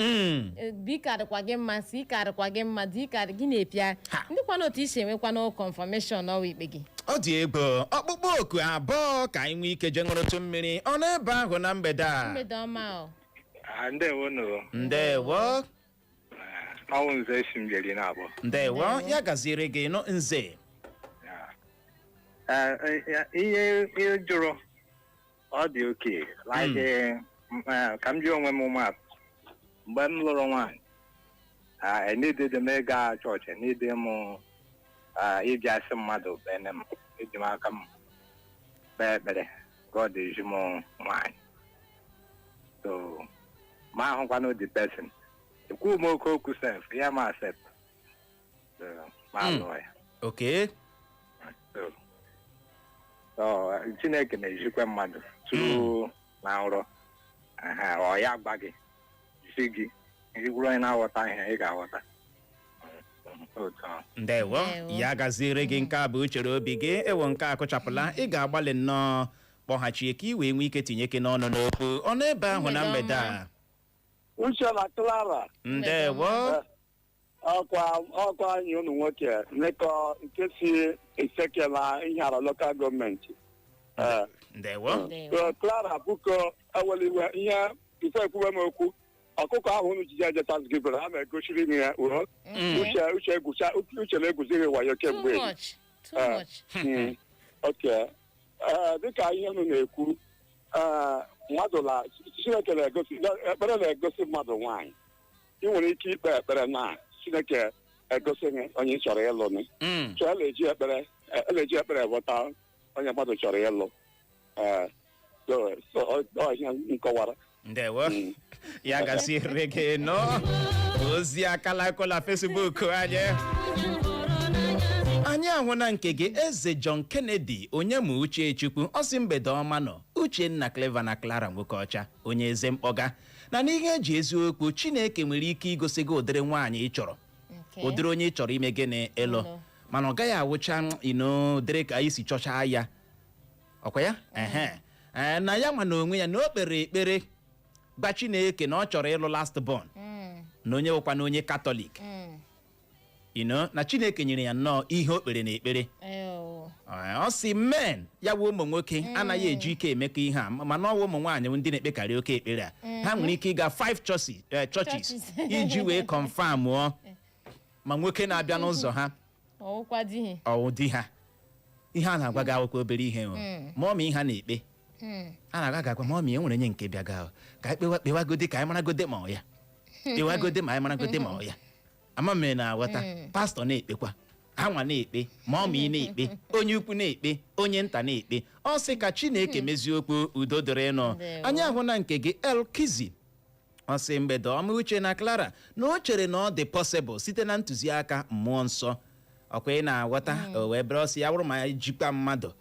Bi karịkwa gị mma, si karịkwa gị mma, dị karị gị na-epigharị. Ha. Ndịkwana otu isi enwekwana confirmation ọwa ikpe gị. Ọ dị egwu. Ọkpụkpọ oku 2 ka anyị nwee ike jee ṅụrụtụ mmiri ọ n'ebe ahụ na mgbede a. Mgbede ọma o. Ah, ndewonu. Ndewo. Ọnwụ nze si m jeri na-abụ. Ndewo, ya gaziere gị nụ, nze. Ihe ị jụrụ ọ dị oke like ka m ji onwe m maatụ. Mgbe m lụrụ nwaanyị, enidede m ịga chọọchị, enide m ịbịa sị mmadụ kpene m. Eji m aka m kpee ekpere, God ezi m nwaanyị. So ma ahụkwanụ the person, ekwu m oke okwu sef ya ma accept. So, ma lụọ ya. So Chineke na-ejikwa mmadụ tụrụ na nrọ. Aha, ọ ya gba gị isi gị ị bụrụ onye na-aghọta ihe, ị ga-aghọta otu ahụ. Ndewo. Ndewo. Ya gaziere gị. Nke a bụ uchere obi gị. Ewo, nke a kụchapụla. Ị ga-agbalị nnọọ kpọghachie ka ị wee nwee ike tinye ike n'ọnụ n'okwu ọnụ ebe ahụ na mgbede a. Uche na Clara. Ndewo. Ọkwa anyị unu nwoke mmekọ nke si Isekela Ihiala Local Government. Ee. Ndewo. Ndewo. So, Clara, buko ewela iwe ihe before ekwuwe m okwu. Ọkụkọ ahụ unu jiji eje Thanksgiving, ha na-egosiri m ya uo. Uche egwucha, Uche na-egwuziri wayo Too kemgbe. much, too much. Okay. Ee, dịka ihe unu na-ekwu, ee, mmadụ na Chineke na-egosi, ekpere na-egosi mmadụ nwaanyị. Ị nwere ike ikpe ekpere na Chineke egosi gị onye ị chọrọ ịlụ nị. So a na-eji ekpere ghọta onye mmadụ chọrọ ịlụ. Ee, so ọ ihe m kọwara. Ndewo, ya gaziere gị nọ. Ozi akalakola Facebook anyị, anyị ahụna nke gị, Eze John Kennedy onye ma uche Chukwu. Ọ sị, mgbede ọma nọ, Uchenna, Clever na Clara nwoke ọcha, onye eze mkpọga na n'ihe eji eziokwu. Chineke nwere ike igosi gị ụdịrị nwaanyị ị chọrọ, ụdịrị onye ị chọrọ ime gịnị, ịlụ. Ịlụ. Mana ọ gaghị awụcha ino ụdịrị ka anyị si chọchaa ya. Ọkwa ya ehe. Ee, na ya nwa na onwe ya na o kpere ekpere gwa Chineke na ọ chọrọ ịlụ last born, na onye wụkwa na onye Katọlik, na Chineke nyere ya nnọọ ihe o kpere n'ekpere. Eyo. Ee, ọ sị men ya wụ ụmụ nwoke anaghị eji ike emekọ ihe a, mana ọwụ ụmụ nwaanyị bụ ndị na-ekpekarị oke ekpere a. Ha nwere ike ịga five churches, churches Churches. iji wee confirmụọ ma nwoke na-abịa n'ụzọ ha Ọwụkwa di. Ọwụ di ha. Ihe a na-agwa gị akwụkwọ obere ihe o, ma ọ ma ihe a na-ekpe a na-agwa gị agwa, ma ọ ma e nwere onye nke bịaga o. Ka anyị kpewa, kpewagode ka anyị maragode ma ọ ya, kpewagode ma anyị maragode ma ọ ya. Ama m na-aghọta. Pastọ na-ekpekwa, ha nwa na-ekpe, ma ọ ma ị na-ekpe, onye ukwu na-ekpe, onye nta na-ekpe. Ọ sị ka Chineke mezie okwu, udo dịrị nụ. Ndewo. Anyị ahụ na nke gị, Elkizi. Ọ sị, mgbede ọma, Uche na Clara, na o chere na ọ dị possible site na ntụziaka mmụọ nsọ. Ọkwa ị na-aghọta? O wee bịara ọsị ya bụrụ ma jikwa mmadụ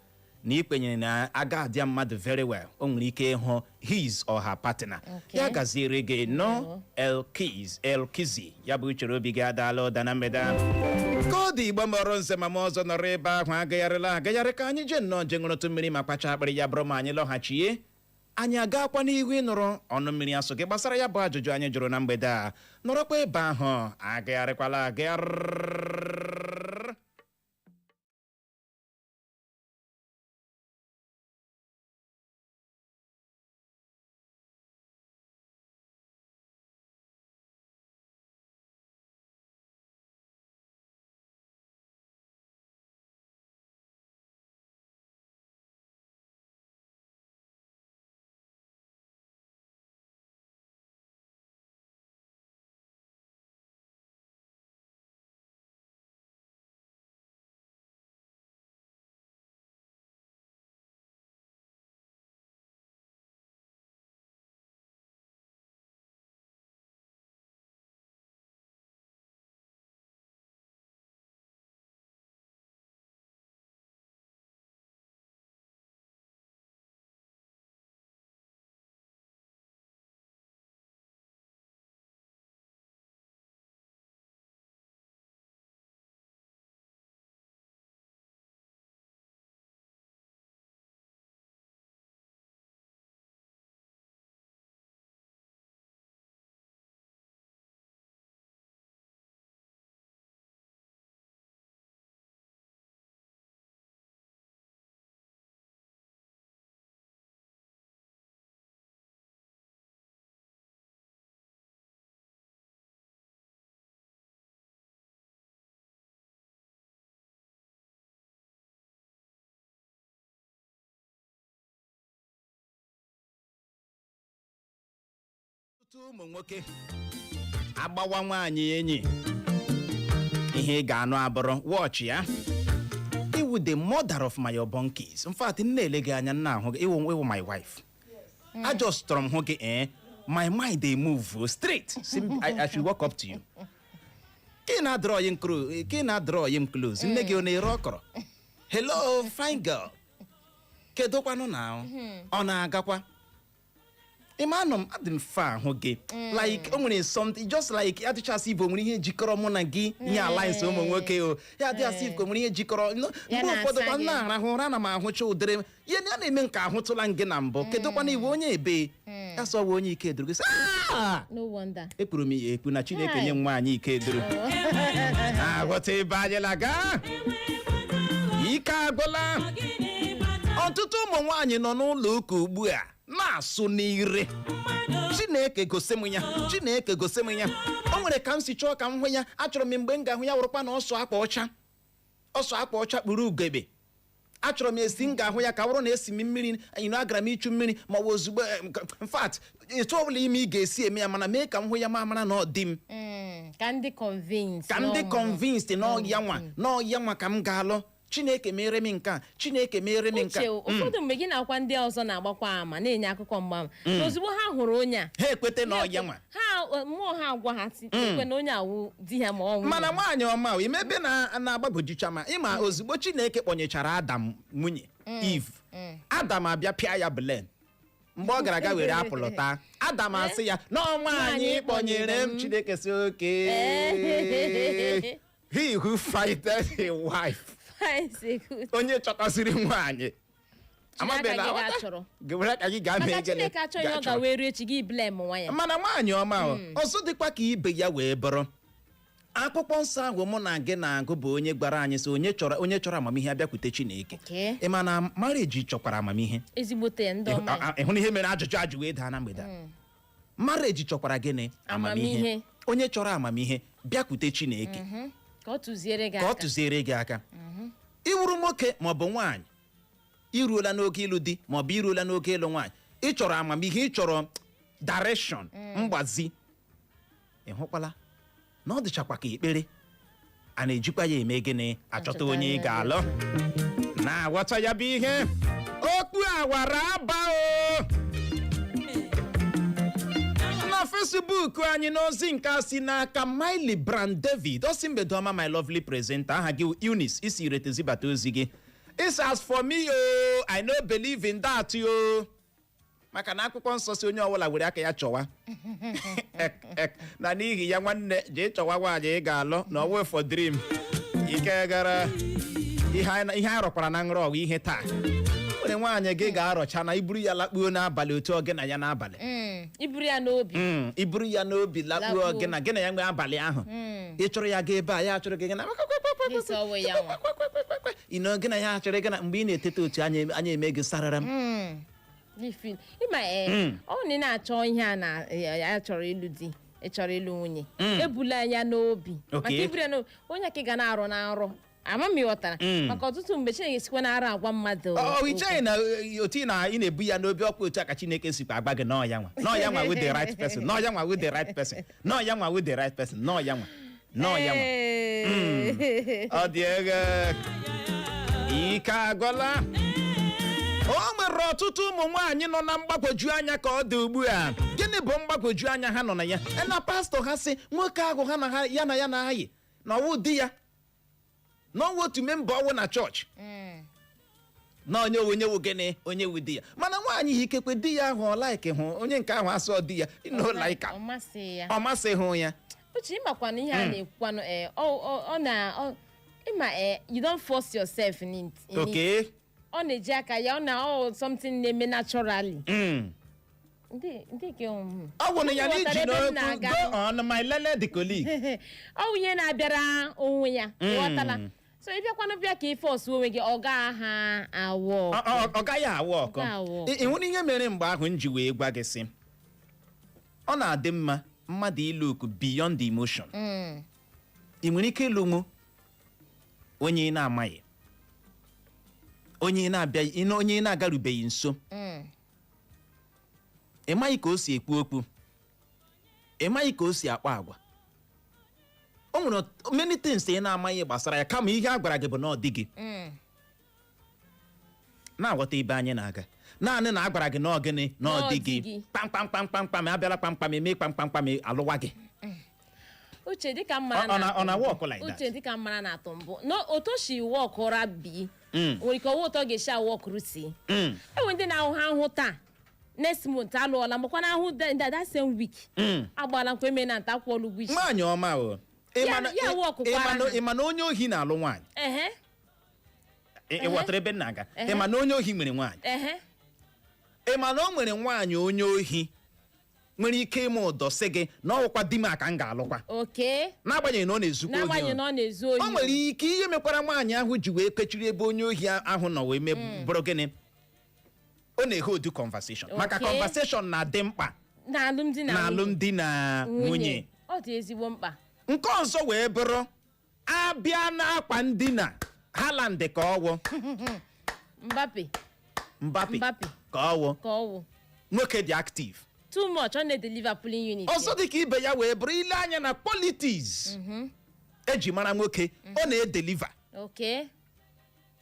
na ikwenyere na aga adịa mmadụ very well, o nwere ike ịhụ his or her partner. Ya gaziere gị nọ, Elkiz. Elkizi, ya bụ uchere obi gị adaala ụda na mgbede ahụ. Ka ọ dị, Igbo mọrọ nze ma m ọzọ nọrọ ebe ahụ agagharịla agagharị. Ka anyị jee nnọọ nje ṅụrụtụ mmiri ma kpacha akpịrị. Ya bụrụ ma anyị lọghachie, anyị agakwa n'ihu ịnụrụ ọnụ mmiri asụ gị gbasara ya bụ ajụjụ anyị jụrụ na mgbede a. Nọrọkwa ebe ahụ, agagharịkwala agagharị. Ọtụtụ ụmụ nwoke agbawa nwaanyị enyi, ihe ị ga-anụ abụrụ wọchị ya, iwu the mother of my unborn kids. In fact, m na-ele gị anya, nna ahụ gị, iwu my wife. I just tọrọ m hụ gị, my mind dey move straight. I should walk up to you. Ka ị na-adọrọ m close, ka ị na-adọrọ m close, nne gị ọ na-ere ọkọrọ? Hello, fine girl, kedụkwanụ na ọ na-agakwa? Ịma anọ m adị m fa ahụ gị, like o nwere something, just like adịchasị ibo nwere ihe jikọrọ mụ na gị, ihe alliance ụmụ nwoke o ya adịghasị ka o nwere ihe jikọrọ Ya mgbe ụfọdụ na-asa kwa m gị. na-arahụ ụra na m ahụcha ụdịrị ihe ya na-eme nke ahụtụla m gị na mbụ. Kedụkwana iwe onye ebe ya sọ wụ onye ike duru gị sị, "Ah!" No wonder. Ekpuru m ya ekpu na Chineke nye m nwaanyị ike duru aghọta ebe anyị laga. Ike agwụla. Ọtụtụ ụmụ nwaanyị nọ n'ụlọ ụka ugbu a na-asụ n'ire, "Chineke gosi m ya, Chineke gosi m ya." O nwere ka m si chọọ ka m hụ ya. Achọrọ m mgbe m ga-ahụ ya wụrụkwa na ọsọ akwa ọcha, ọsọ akwa ọcha kpuru ugebe. Achọrọ m esi m ga-ahụ ya ka ọ bụrụ na esi m mmiri agara m ichu mmiri ma ọ bụ ozugbo. In fact, etu ọbụla ime ị ga-esi eme ya, mana mee ka m hụ ya ma mara na ọ dị m. Ka ndị convince ka ndị convinced na ọ ya nwa, na ọ ya nwa ka m ga-alụ. Chineke mere m nke a, Chineke mere m nke Uche, a. ụfọdụ mgbe gị na-akwa ndị ọzọ na-agbakwa ama na-enye akụkọ mgbaama na ozugbo ha hụrụ onye a, Ha ekwete na ọ ya nwa. Ha mmụọ ha agwa ha si ekwe na onye awụ di ha ma ọ nwunye Mana ha. nwaanyị ọma o, imebe na na-agbagwojucha ma ịma ozugbo Chineke kpọnyechara Adam nwunye Eve, Adam abịa pịa ya blame. Mgbe ọ gara aga were apple taa, Adam asị ya na ọ nwaanyị kpọnyere m. Chineke sị, "Okay, he who findeth a wife." Finds a good. Onye chọtasịrị nwaanyị. Chineke gị ga-achọrọ. Were aka gị gaa mee Maka gịnị? Chineke achọghị ọ Ga-achọrọ. ga-wee ruo echi gị blame nwa ya. Mana nwaanyị ọma o, ọzọ dịkwa ka ibe ya wee bụrụ akwụkwọ nsọ ahụ mụ na gị na-agụ bụ onye gwara anyị sị onye chọrọ amamihe abịakwute Chineke. Okay. Ị ma na marriage chọkwara amamihe. Ezigbote ya, ndị ọma ya. Ịhụ na ihe mere ajụjụ ajụ wee daa na mgbede a. Marriage chọkwara gịnị? Amamihe. Onye chọrọ amamihe bịakwute Chineke ka ọ tụziere gị ka ọ aka. tụziere gị aka. Ịwụrụ nwoke maọbụ nwaanyị, iruola n'oge ịlụ di maọbụ iruola n'oge ịlụ nwaanyị, ị chọrọ amamihe, ị chọrọ direction, mgbazi. Ị hụkwala na ọ dịchakwa ka ekpere a na-ejikwa ya eme gịnị? Achọta onye ị ga-alụ. Na-aghọta ya bụ ihe okpu awara aba o na Facebook anyị. N'ozi nke a si n'aka Miley Brand David, ọ sị, "Mgbede ọma, my lovely presenter." Aha gị Eunice, isi irete zibata ozi gị. It's as for me o, I no believe in that o, maka na akwụkwọ nsọ si onye ọbụla were aka ya chọwa ek ek na n'ihi ya, nwanne, jee chọwa nwaanyị ị ga-alụ na ọwụ for dream. Ike gara ihe anyị rọkwara na nrọ ọwụ ihe taa. Nwere nwaanyị gị ga-arọcha na iburu ya lakpuo n'abalị, otu ọ gị na ya n'abalị. Iburu ya n'obi. Iburu ya n'obi lakpuo. Lakpuo. Gị na gị na ya nwee abalị ahụ, ị chọrọ ya gaa ebe a, ya achọrọ gị gị na Gị sọ ọwụ ya nwa. Ị nọ gị na ya achọrọ gị na mgbe ị na-etete otu anya anya eme gị sarara m. Ifil ịma ee, ọ na ị na-achọ ihe a na ya chọrọ ịlụ di, ị chọrọ ịlụ nwunye, ebula ya n'obi maka iburu ya n'obi, onye ka ị ga na-arụ na nrọ ama m, ịghọtara? Maka ọtụtụ mgbe Chineke sikwa na arụ agwa mmadụ ọ okwu. icheghị na otu ị na-ebu ya n'obi ọkwa otu a ka Chineke sikwa agba gị n'ọya nwa, n'ọya nwa with the right person, n'ọya nwa with the right person, n'ọya nwa with the right person, n'ọya nwa, n'ọya nwa. Ọ dị eghe, ike agwụla. O nwere ọtụtụ ụmụ nwaanyị nọ na mgbagwoju anya ka ọ dị ugbu a. Gịnị bụ mgbagwoju anya ha nọ na ya? Na pastọ ha sị nwoke ahụ ha na ha ya na ya na-ayị na ọwụ di ya, na ọwụ otu member ọwụ na chọọchị, na onye onye wụ gịnị, onye wụ di ya. Mana nwaanyị ha ikekwe di ya ahụ ọ like hụ onye nke ahụ asọ di ya no like. Ọ masị ya. Ọ masịghị ya. Uche, ịmakwana ihe a na-ekwukwanụ ee, ọ na ịma ee, you don't force yourself in it, in it. Ọ na-eji aka ya, ọ na ọ something na-eme naturally. Ndị nke Ọ gwụrụ ya na Ghọtara iji ebe m n'okwu na-aga. Go on, my lele the colleague. Ọ bụ ihe na-abịara onwe ya, ịghọtala? So ị bịakwanụ bịa ka ị force onwe gị, ọ gaa ha awọ. Ọ gaghị awụ ọkọ. Ọ gaghị awụ. Ị hụrụ ihe mere mgbe ahụ m ji wee gwa gị sị ọ na-adị mma mmadụ ịlụ oku beyond the emotion. Ị nwere ike ịlụ mụ onye ị na-amaghị, onye ị na-abịaghị, onye ị na-agarubeghị nso. Ị maghị ka o si ekwu okwu. Ị maghị ka o si akpa agwa. O nwere many things ị na-amaghị gbasara ya, kama ihe a gwara gị bụ na ọ dị gị. Na-aghọta ibe anyị na-aga? Naanị na a gwara gị na ọ gịnị, na ọ Na ọ dị dị gị. gị. Kpamkpam kpamkpam kpam abịala, kpamkpam eme kpamkpam kpam, alụwa gị. Uche, dịka m mara Ọ na work like that? Uche, dịka m mara na-atụ mbụ no, otu o si wọkụra bi nwere ike ọwa ụtọ ga-esi awọkụrụ si. Enwe ndị na-ahụ ha ahụ taa, next month alụọla, makwa na ahụ that same week agbala nkwa, eme na nta, akwụọla ụgwọ isi. Nwaanyị ọma o. Ị ma na- Ya wọkụkwara ị ma na- ha. Ị ma na onye ohi na-alụ nwaanyị? Ehe. Ị ghọtara ebe m na-aga? Ehe. Ị ma na onye ohi nwere nwaanyị? Ehe. Ị ma na o nwere nwaanyị onye ohi nwere ike ịma ụdọ sị gị na ọwụkwa di m a ka m ga-alụkwa, n'agbanyeghị na ọ na-ezukwa ohi? N'agbanyeghị na ọ na-ezu ohi. O nwere ike ihe mekwara nwaanyị ahụ ji wee kechiri ebe onye ohi ahụ nọ wee mee bụrụ gịnị? Ọ na-ehe odu conversation, maka conversation na-adị mkpa na alụmdi na na alụmdi na nwunye. Ọ dị ezigbo mkpa. Nke ọzọ wee bụrụ, abịa n'akwa ndina, Haaland ka ọwụ? Mbappe. Mbappe. Mbappe. Ka ọwụ? Ka ọwụ. Nwoke dị active. Too much, ọ na-edeliver polling unit. Ọzọ dị ka ibe ya wee bụrụ, ile anya na qualities eji mara nwoke, ọ na-edeliver.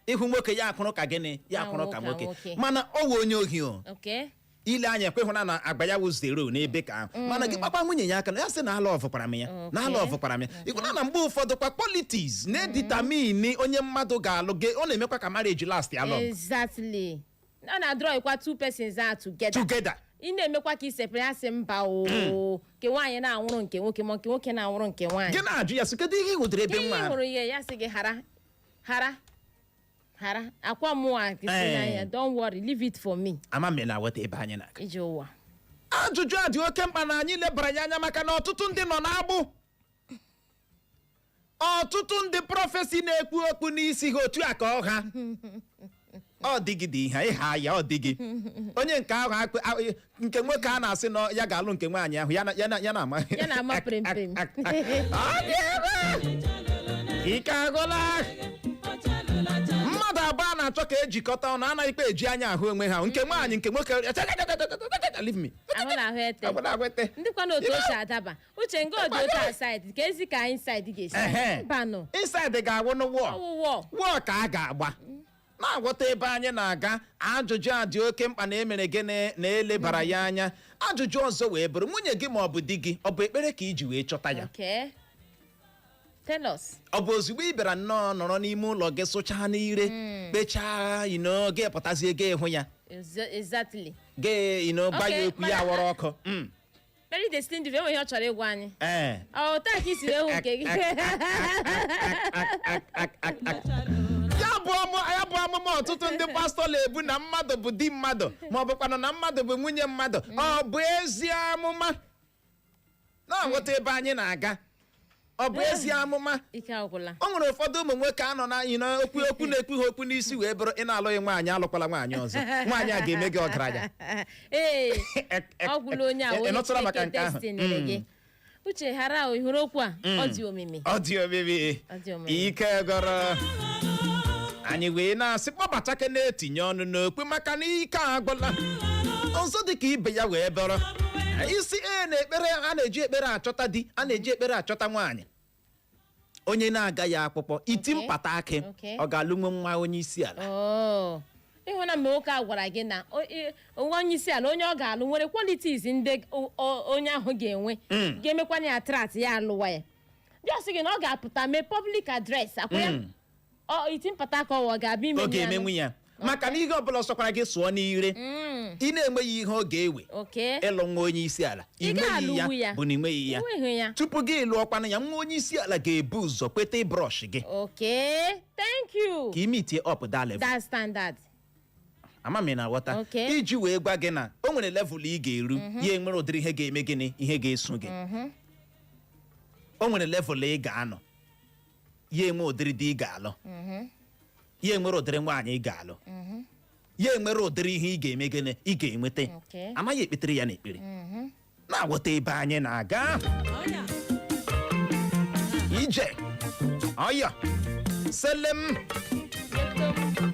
Ịhụ nwoke, ya akwụrụ ka gịnị? Ya akwụrụ ka ka nwoke. Nwoke. Mana ọ wụ onye ohi o. Ile anya ekwehụna na agba ya wụ zero n'ebe ka ahụ, mana gị kpakpa nwunye ya aka na ya sị na ala ọfụkwara m ya, na ala ọfụkwara m ya. Ịkwụna na mgbe ụfọdụ kwa, qualities na-edetermine onye mmadụ ga-alụ gị, ọ na-emekwa ka marriage last ya long. Exactly, ọ na-draw two persons out together. Together. Ị na-emekwa ka isepere ya, sị mba o, nke nwaanyị na-anwụrụ nke nwoke, ma nke nwoke na-anwụrụ nke nwaanyị. Gị na-ajụ ya sị, kedu ihe ị hụdịrị ebe Ihe nwa ị ahụ? hụrụ ihe ya, sị gị hara hara hara akwa mụnwa gị sị n'anya, don't worry, leave it for me. Ama m na aghọta ebe anyị na-aga. Ije ụwa. Ajụjụ a dị oke mkpa na anyị lebara ya anya, maka na ọtụtụ ndị nọ n'agbụ, ọtụtụ ndị prophecy na-ekpu okpu n'isi ha otu a ka ọ ha ọ dịgide ihe ịha ya, ọ dịghị onye nke ahụ nke nwoke a na-asị na ya ga-alụ nke nwaanyị ahụ, ya na-ama. Ya na-ama prem prem. Ọ dị ebe ike agwụla. Mmadụ abụọ na-achọ ka ejikọta ọnụ anaghịkwa eji anya ahụ onwe ha, nke nwaanyị, nke nwoke, leave me. Ahụ na ahụ ete. Ahụ na ahụ ete. Ndị kwa na otu o si adaba, Uche, nga ọ dị otu outside ka ezi ka inside ga-esi. Mbanụ. Inside ga-awụ n'wọ. Ọwụwọ. Wọ ka a ga-agba. Na-aghọta ebe anyị na-aga? Ajụjụ a dị oke mkpa na emere gịnị, na elebara ya anya. Ajụjụ ọzọ wee bụrụ, nwunye gị ma ọ bụ di gị, ọ bụ ekpere ka iji wee chọta ya? Okay, tell us. Ọ bụ ozugbo ị bịara nnọọ nọrọ n'ime ụlọ gị, sụchaa n'ire, kpechaa gị pụtazie, gị hụ ya? Gị gba ya okwu ya awọrọ ọkụ. Very destined, enwe ihe ọ chọrọ ịgwa anyị. Ee. Ọ taa ka isi wee hụ nke gị. Ya bụ amụma ọtụtụ ndị pastọ na-ebu na mmadụ bụ di mmadụ, ma ọ bụkwanụ na mmadụ bụ nwunye mmadụ, ọ bụ ezi amụma? Na-aghọta ebe anyị na-aga? Ọ bụ ezi amụma? Ike agwụla. O nwere ụfọdụ ụmụ nwoke anọ na anyị na okwu okwu na-ekwu ha okwu n'isi wee bụrụ, ị na-alụghị nwaanyị, alụkwala nwaanyị ọzọ, nwaanyị a ga-eme gị ọgaranya. Ee, ọ gwụla onye a. Ị Onye nụtụla maka Chineke nke ahụ? destinere gị. Uche, ghara o, ị hụrụ okwu a, ọ dị omimi. Ọ dị omimi. Ọ dị omimi. Ike gọrọ anyị wee na-asị kpọbatake na-etinye ọnụ n'okwu, maka na ike agwụla. Ọzọ dị ka ibe ya wee bụrụ, isi e na ekpere, a na-eji ekpere achọta di, a na-eji ekpere achọta nwaanyị. Onye na-agaghị akwụkwọ, iti mpata akị, ọ ga-alụnwe nwa onye isi ala? Oh. Ịhụ na mgbe nwoke a gwara gị na onwe onye isi ala, onye ọ ga-alụ nwere qualities ndị onye ahụ ga-enwe ga-emekwana ya attract ya alụwa ya, bịa sị gị na ọ ga-apụta mee public address akwa ya, ọ iti mpata ka ọ ga-abịa ime. Ọ ga-emenwu ya, maka na ihe ọbụla sọkwara gị sụọ n'ire, ị na-enweghị ihe ọ ga-ewe ịlụ nwa onye isi ala, Ị ị nweghị ga-alụwu ya ya. bụ na ị nweghị ya. Enweghị ya. Tupu gị lụọkwanụ ya, nwa onye isi ala ga-ebu ụzọ kweta ịbrush gị Okay, thank you. ka ime itie up that level. That standard. Ama m ị na-aghọta? Iji wee gwa gị na o nwere level ị ga-eru, ya enwere ụdịrị ihe ga-eme gịnị, ihe ga-eso gị. O nwere level ị ga-anọ, ya enwe ụdịrị di ị ga-alụ, ya enwere ụdịrị nwaanyị ị ga-alụ, ya enwere ụdịrị ihe ị ga-eme gịnị, ị ga-enweta. Amaghị ekpetere ya n'ekpere. Na-aghọta ebe anyị na-aga? Ije ọyọ selem. Yekom.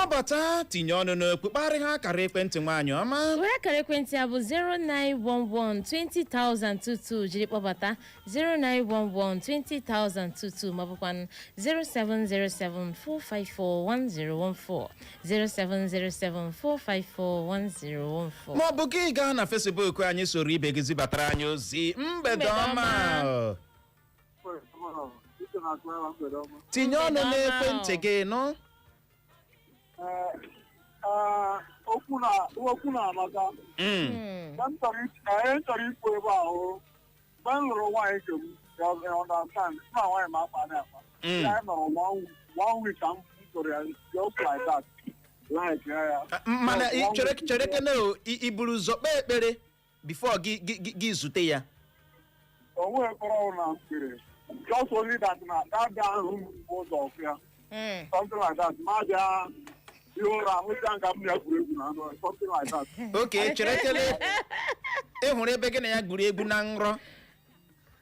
Ọ Kpọbata, tinye ọnụ n'okwu, kparị ha akara ekwentị, nwaanyị ọma. Were akara ekwentị a bụ 0911 20022 jiri kpọbata, 0911 20022, maọbụkwa 0707 454 1014, 0707 454 1014. Ma ọ bụ gị gaa na Facebook anyị, soro ibe gị zibatara anyị ozi. Mgbede Mgbede ọma. Ọma. Tinye ọnụ Mgbede ọma. n'ekwentị gị nụ. Okwu na okwu na-amaka. Mgbe m chọrọ ihe m chọrọ ikwu ebe ahụ, mgbe m lụrụ nwaanyị nke m, you understand, m na nwaanyị m akpa na akpa. Ya anyị nọrọ one week ka m tụrụ ya, just like that, like ya. Mana Just one chere week. Chere kene o, i buru ụzọ kpee ekpere before gị zute ya? O nweghị ekpere ọbụla na m kpere, just only that na that day ahụ m bụ ụzọ ọfụ ya, something like that, ma bịa ihe ụra ahụcha nga m ya gwuru egwu na anụ, something like that. Okay, chere kele, ị hụrụ ebe gị na ya gwuru egwu na nrọ?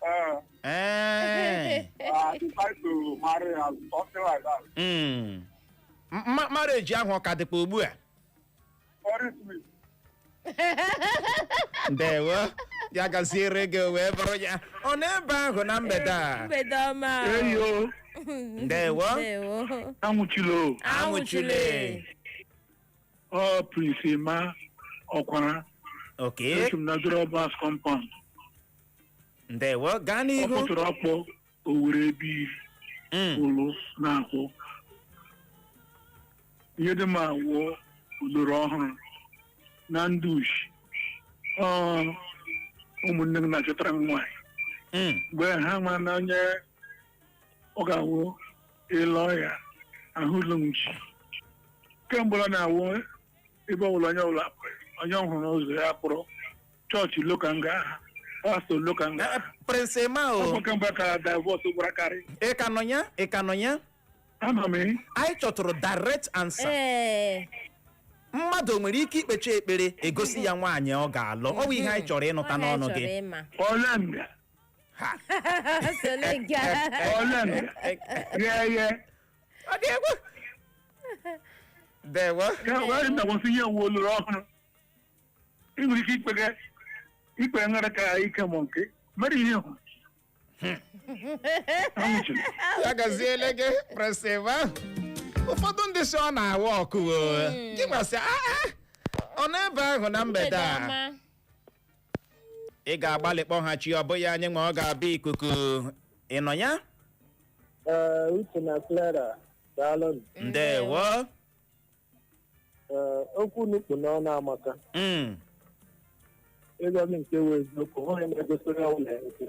Ee. Ee. I decide to marry her, something like that. Marriage ahụ ọ ka dịkwa ugbu a? Very sweet. Ndewo, ya gaziere gị wee bụrụ ya. Ọ n'ebe ahụ na mgbede a. Mgbede ọma. Eyo. Ndewo. Ndewo. Anwụchilo. Anwụchule. Ọ Prince Emma Ọkwara. Okay. Esi m na Durabas compound. Ndewo, gaa Ọ n'ihu. pụtara ọkpọ Owere ebe iri ụlụ na-akwụ ihe dị mma wụọ usoro ọhụrụ na ndị ushi. Ọ ụmụnne m na-achọtara m nwaanyị. Mgbe ha ma na onye ọ ga-awụ ịlọ ya ahụlụ m chi kemgbe ọ na-awụ ebe ọbụla onye ọbụla onye ọhụrụ ụzọ ya kpụrụ chọọchị loka nga pastọ loka nga. Prince Emma o. Ọ kemgbe ka divorce gwara karị. Ị ka nọ ya? Ị ka nọ ya? Ama m. Anyị chọtụrụ direct answer. Ee. Mmadụ nwere ike ikpecha ekpere egosi ya nwaanyị ọ ga-alụ? Ọ bụ ihe anyị chọrọ ịnụta Ọ ha n'ọnụ chọrọ gị. Ịma. Ole nga. Ha. Sole ga. Ole nga ye ye. Ọ dị egwu. Ndewo. Ya wee ndakwasị ihe nwe olulu ọhụrụ ị nwere ike ikpege ikpe ṅara ka ike ma nke mere ihe hụ anwụchiri. Ya gaziele gị, Prince Emma. Ụfọdụ ndị si ọ na-awa ọkụ o. Gị nwasị "Ah, ah." Ọ n'ebe ahụ na mgbede Mgbede a. ọma. Ị ga-agbalị kpọghachi, ọ bụghị anyị ma ọ ga-abịa ikuku. Ị nọ ya? Ee, Uche na Clara, daalụ. Ndewo. Ee, okwu nukpu n'ọnụ amaka. Ịgwa gị nke wee eziokwu, onye na-egosi onye ọbụla ntị.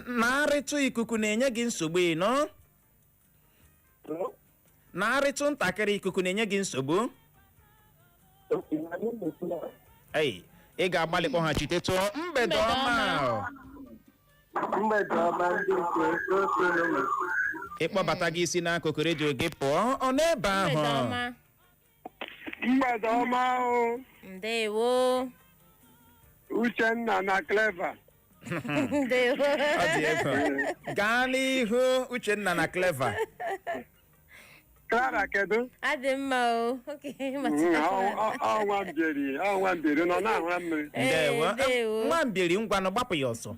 Na-arịtụ ikuku na-enye gị nsogbu, ị nọ? Na-arịtụ ntakịrị, ikuku na-enye gị nsogbu. Ei, ị ga-agbalị kpọghachitetụ. Mgbede Mgbede ọma. Ọma. Mgbede ọma, ndị nke ofe. Ịkpọbata gị isi n'akụkụ redio gị pụọ. Ọ n'ebe ahụ. Mgbede ọma. Mgbede ọma o. Ndewo. Uchenna na Clever. Ndewo. Ọ dị egwu. Gaa n'ihu, Uchenna na Clever. Clara, kedu? Adị mma o. Okay. Ọnwa mbiri, ọnwa mbiri nọ na-ahụra mmiri. Ndewo. Ndewo. Nwa mbiri, ngwanụ, gbapụ ya ọsọ.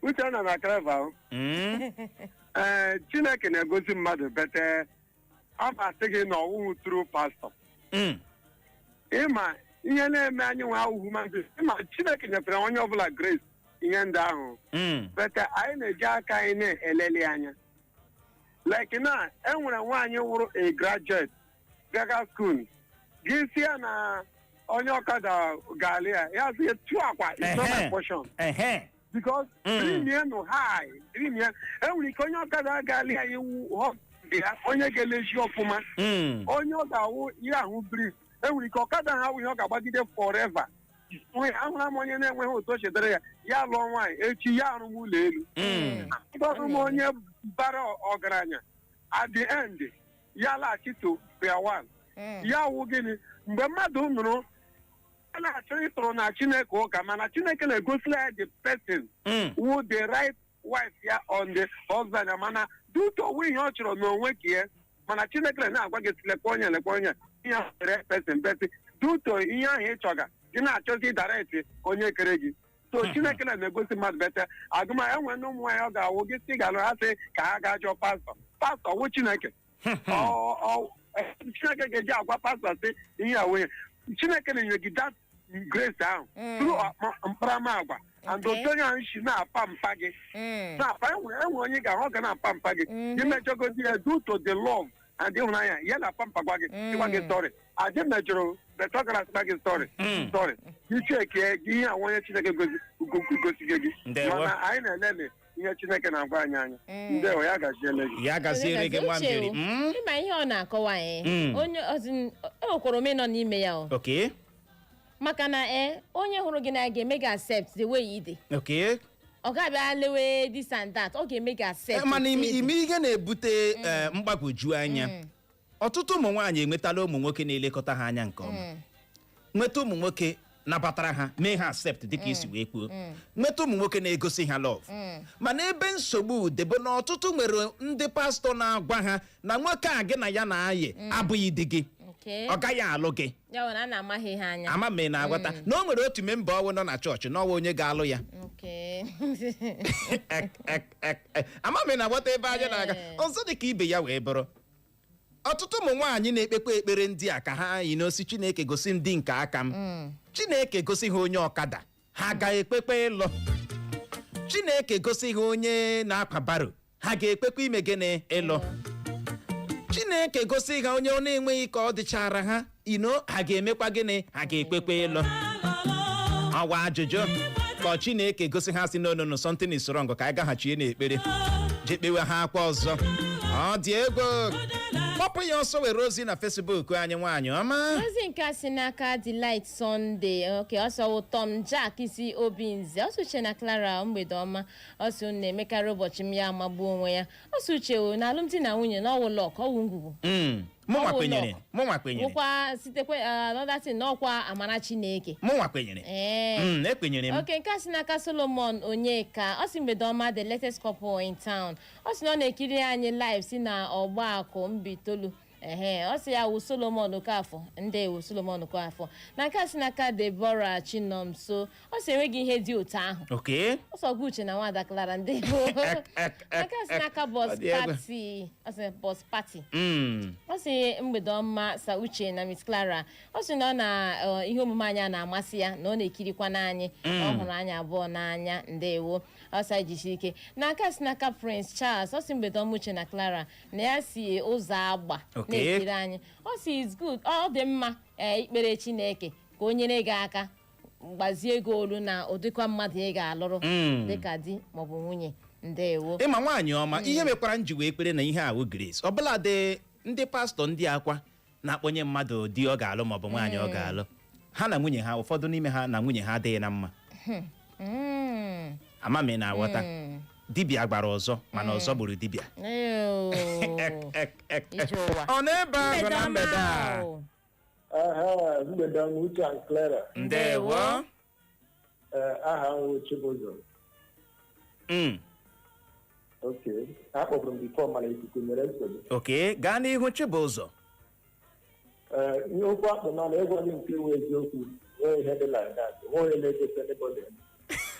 Uchenna na Clever o. Ee, Chineke na-egosi mmadụ bete ọ masị gị na ọwụwụ true pastor. Ịma ihe na-eme anyị nwa ahụ human being, ịma Chineke nyefere onye ọbụla grace ihe ndị ahụ. Bete anyị na-eji aka anyị na-eleli anya, like na enwere nwaanyị wụrụ a graduate gaga school, gị si ya na onye ọkada ga-alị ya, ya sị ya tụọ akwa, it's not my portion. Because dream ya nọ high, dream ya enwere ike onye ọkada ga-alị ya iwu husband ya, onye ga-eleji ọfụma, onye ọ ga-awụ ihe ahụ biri, enwere ike ọkada ha awụ ihe ọ ga-agbagide forever. Ahụra m onye na-enweghị otu o chedere ya, ya lụọ nwaanyị, echi ya arụm ụlọ elu. Ahụrụ m onye bara ọgaranya, at the end ya laghachi to square one. Ya wụ gịnị? Mgbe mmadụ nụrụ a na-achọ ịtụrụ na Chineke ụka, mana Chineke na-egosila ya the person wụ the right. Wife ya on the husband ya, mana due to onwe ihe ọ chọrọ n'onwe ka ya, mana Chineke na-agwa gị sị, lekwa onye, lekwa onye, ihe ahụ mere person person due to ihe ahụ ị chọga gị na-achọzi direct onye kere gị. So Chineke na-egosi mmadụ bete agụma enwe na ụmụ nwaanyị ọ ga-awụ gị sị ga-alụ ha, sị ka ha gaa jụọ pastọ. Pastọ wụ Chineke? Chineke ga-eji agwa pastọ sị ihe a wee Chineke na-enye gị that grace ahụ through mkparamagwa and otu onye ahụ si na-apa mpa gị na-apa. Enwe onye ga-ahụ, ọ ga na-apa mpa gị, imejọgodi ya, due to the love and ịhụnanya ya na-apa mpa gwa gị, ịgwa gị sorry, adị mejọrọ, but ọ gara asịkwa gị sorry, sorry, ichekie gị ihe a onye Chineke gosigo gị. Ndewo. Mana anyị na-elele ihe Chineke na-agwa anyị anya. Ndewo, ya gaziele gị. Ya gaziere gị, nwa Uche mbiri. o, ịma ihe ọ na-akọwa onye ozi o nwekwara ome nọ n'ime ya o, maka na onye hụrụ gị na ga-eme gị accept the way you dị. Ọ ga-abịa lewe this and that, ọ ga-eme gị accept Mana otu ị dị. ime ihe na-ebute mgbagwoju anya, ọtụtụ ụmụ nwaanyị enwetala ụmụ nwoke na-elekọta ha anya nke ọma, nweta ụmụ nwoke nabatara ha, mee ha accept dịka isi wee kwuo, nweta ụmụ nwoke na-egosi ha love. Mana ebe nsogbu debe na ọtụtụ nwere ndị pastọ na-agwa ha na nwoke a gị na ya na-ayị abụghị di gị, ọ gaghị alụ gị. Ya bụ na a na-amaghị ha anya. Ama m ị na-aghọta na o nwere otu member ọwụ nọ na chọọchị n'ọwa onye ga-alụ ya. Ek, ek, ek, ek. Ama m ị na-aghọta ebe anya na-aga. Ọzọ dị ka ibe ya wee bụrụ, ọtụtụ ụmụ nwaanyị na-ekpekwa ekpere ndị a ka ha yi n'osi, Chineke gosi ndị nke aka m, Chineke gosi ha onye ọkada, ha ga-ekpekpe ịlụ? Chineke gosi ha onye na-akwa barrow, ha ga-ekpekwa ime gịnị? Ịlụ? Chineke gosi ha onye ọ na-enweghị ka ọ dịchara ha ino, ha ga-emekwa gịnị? Ha ga-ekpekwa ịlụ? Ọwa ajụjụ ka Chineke gosi ha si no, no, no, something is wrong, ka anyị gaghachie n'ekpere jee kpewe ha akwa ọzọ. Ọ dị egwu. Kpọpụ ya ọsọ, were ozi na Facebook anyị, nwaanyị ọma. Ozi nke a si n'aka Delight Sunday. Oke ọsọ wụ Tom Jack si Obinze. Ọsọ Uche na Clara, mgbede ọma. Ọsọ unu na-emekarị ụbọchị m ya amagbuo onwe ya. Ọsọ Uche o, na alụmdi na nwunye na ọwụ luck, ọwụ ngwugwu. Mụnwa Ọ wụ kwenyere. luck. Mụnwa kwenyere. Wụkwa sitekwe another thing na ọkwa amara Chineke. Mụnwa kwenyere. Ekwenyere m. Oke nke a si n'aka Solomon Onyeka. Ọ sị, mgbede ọma, the latest couple in town. Ọ sị na ọ na-ekiri anyị live si na ọgbakọ Mbaitolu. Ehe, ọ sị ya wụ Solomon Okafọ. Ndewo, Solomon Okafọ. Na nke a si n'aka Deborah Chinomso. Ọ sị enweghị ihe dị otu ahụ. Ọsọ gị, Uche na nwada Clara, ndewo. Ek, ek, ek, Nke a si ek. n'aka Boss Ọ dị egwu. Party. Ọ sị Boss Party. Ọ sị, mgbede ọma, sa Uche na Miss Clara. Ọ sị na ọ na ihe omume anyị a na-amasị ya, na ọ na-ekirikwa n'anyị, na ọ hụrụ anyị abụọ n'anya. Ndewo. Ọ sị anyị jisie ike. N'aka si n'aka Prince Charles. Ọ sị, mgbede ọma, Uche na Clara, na ya si ụzọ agba na-ekiri anyị. Ọ sị is good, ọ dị mma ikpere Chineke ka o nyere gị aka gbazie gị olu na ụdịkwa mmadụ ị ga-alụrụ dịka di maọbụ nwunye. Ndewo. Ịma, nwaanyị ọma, ihe mekwara m ji wee kpere na ihe awụ grace ọbụla dị, ndị pastọ ndị akwa na-akpọnye mmadụ di ọ ga-alụ maọbụ nwaanyị ọ ga-alụ, ha na nwunye ha, ụfọdụ n'ime ha na nwunye ha adịghị na mma. Ama m ị na-aghọta. Dibịa gbara ọzọ, mana ọzọ gburu dibịa. Ew. Ek, ek, ek, ek. Ije ụwa. Ọ na-ebe ahụ na mgbede a. O. Aha, mgbede ọma, Uche and Clara. Ndewo. Ee, aha m wụ Chibụzọ. Ok, akpọburu m before mana ikuku nyere nsogbu. Ok, gaa n'ihu, Chibụzọ. Ee, ihe okwu akpụ n'ọnụ ịgwa gị nke wụ eziokwu, nwee ihe dị like that, nwee onye na-egosi anybody.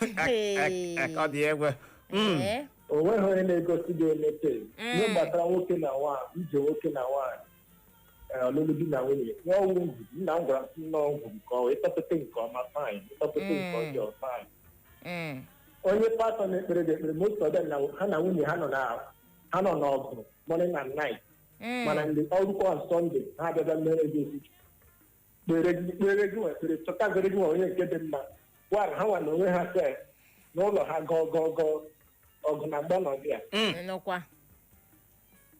Ek, ek, ek, ọ dị egwu. Ee. O nweghị onye na-egosi gị emepe ihe gbasara nwoke na nwaanyị, ije nwoke na nwaanyị, ee, ọlụlụ di na nwunye, ihe ọwụ ngwugwu. Nna m gwara m sị nnọọ ngwugwu ka ọ ịtọpụta nke ọma, fine, ịtọpụta nke ọjọọ, fine. Onye pastọ na-ekpere gị ekpere, most of them na ha na nwunye ha nọ na ha nọ n'ọgụ morning and night, mana ndị ọrụkwa on Sunday ha abịaba mere gị okwu, kpere gị, kpere gị nwa ekpere, chọtagoro gị nwa onye nke dị mma. Gwara ha nwa na onwe ha sef n'ụlọ ha gọọ gọọ gọọ ọgụ na mgba nọ ya. Nụkwa.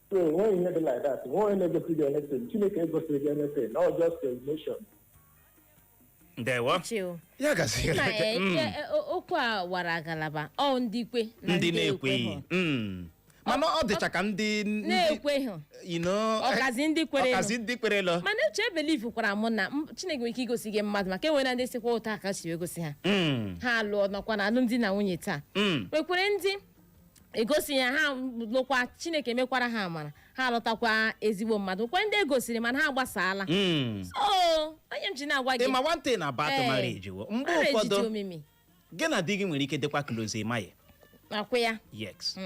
So enweghị ihe dị like that, nweghị onye na-egosi gị anything. Chineke egosiri gị anything, not just your emotion. Ndewo. Uche o. Ya gaziere Ma gị. Okwu a wara ngalaba ọ ndị kwe na ndị na-ekweghị. na-ekweghị. Mana ọ dịcha ka ndị na-ekweghị. Ọkazi ndị kwere. Ọkazi ndị kwere lọ. Mana uche ebelieve-kwara m na Chineke nwere ike igosi gị mmadụ, maka enwere ndị sikwa ụtọ aka si wee gosi ha, ha alụọ, nọkwa na alụmdi na nwunye taa. Nwekwere ndị Egosi ya, ha lụkwa, Chineke mekwara ha amara, ha alụtakwa ezigbo mmadụ kwa. Ndị egosiri, mana ha agbasaala. So onye m ji na-agwa gị, Ị ma one thing about marriage wo, mgbe marriage dị ụfọdụ omimi. Gị na di gị nwere ike dịkwa close, ị maghị. Akwụ ya. Yes,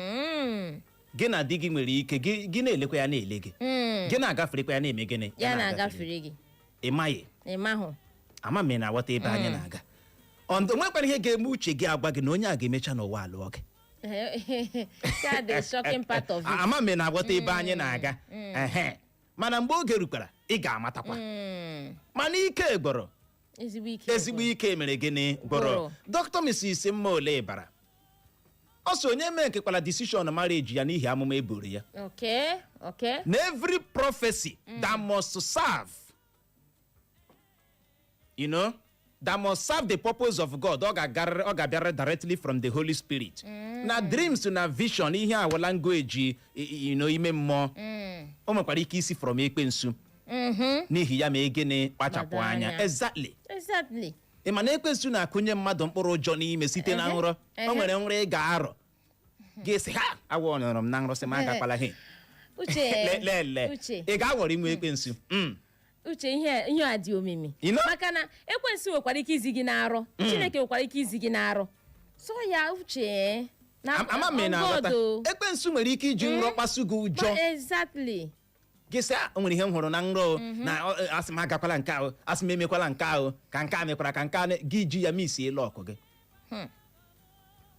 gị na di gị nwere ike gị na-elekwa, ya na-ele gị, gị na-agaferekwa, ya na-eme gịnị? Ya na-agafere gị. Ị maghị. Ị mahụ. Ama m ị na-aghọta ebe anyị na-aga. Ọndụ nwekwara ihe ga-eme uche gị agwa gị na onye a ga-emecha n'ụwa alụọ gị. Ka the shocking part of it. Ama m ị na-aghọta ebe anyị na-aga. Ehe, mana mgbe oge rukwara, ị ga-amatakwa. Mana ike gbọrọ. Ezigbo ike. Ezigbo ike mere gịnị? Gbọrọ. Gbọrọ. Dr. Mrs. Mma ole bara ọ sị onye mee nkekwala decision marriage ya n'ihi amụma eburu ya. Na every prophecy that must serve you know that must serve the purpose of God, ọ ga-abịarịrị directly from the Holy Spirit. Na dreams na vision, ihe awụ language ime mmụọ, o nwekwara ike isi from ekwensu. N'ihi ya, ma gịnị, kpachapụ Gbado anya. anya. Exactly. Ị ma na ekwensu na-akụnye mmadụ mkpụrụ ụjọ n'ime site na nrọ. O nwere nrọ ị ga-arọ, ga-esi ha awọ nọrọ m na nrọ, sị m agakwala he. Uche. Lele. Uche. Ị ga-aghọrọ inwe ekwensu. Uche, ihe a dị omimi. You know? Maka na ekwensu nwekwara ike izi gị n'arọ, Chineke nwekwara ike izi gị n'arọ. So ya, Uche, na Ama m ị na-aghọta. God o. Ekwensu nwere ike iji nrọ kpasu gị ụjọ. Gị sị, "Ah, o nwere ihe m hụrụ na nrọ o, na asị m agakwala nke ahụ, asị m emekwala nke ahụ, ka nke a mekwara, ka nke a gị ji ya misie elu ọkụ gị."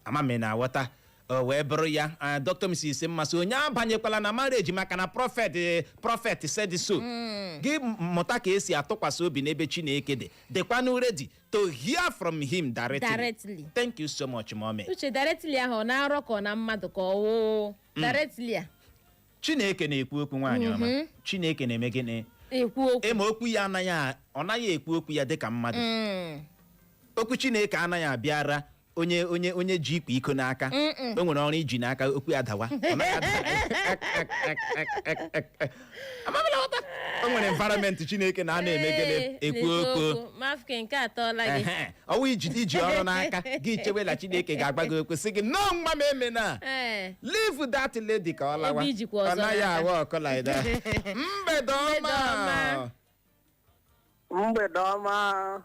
Ama m ị na-aghọta. O wee bụrụ ya, ah, Dr. Mrs. Mmasị, onye abanyekwala na marriage maka na prophet said so. Gị mụta ka esi atụkwasị obi n'ebe Chineke dị, dịkwanụ ready to hear from him directly. Directly. Thank you so much, mommy. Uche, directly ahụ, ọ na-arọ ka ọ na mmadụ ka ọ wụ directly a? Chineke na-ekwu okwu, nwaanyị ọma. Chineke na-eme gịnị? Ekwu okwu. Ịma okwu ya anaghị ọ naghị ekwu okwu ya dịka mmadụ. Okwu Chineke anaghị abịara onye ji ikwa iko n'aka. O nwere ọrụ iji n'aka, okwu ya dawa. Ọ naghị Amamila ghọta. O nwere environment Chineke na-ana eme gịnị? Ekwu okwu. Mafke nke atọọla gị. Ehe. Ọwụ iji ọrụ n'aka gị chewela Chineke ga-agba gị okwu, sị gị no, nwa m, eme na leave that lady ka ọ lawa. Ebe ijikwa ọzọ Ọ naghị n'aka. awa ọkụ like that. Mgbede ọma. Mgbede ọma. Mgbede ọma,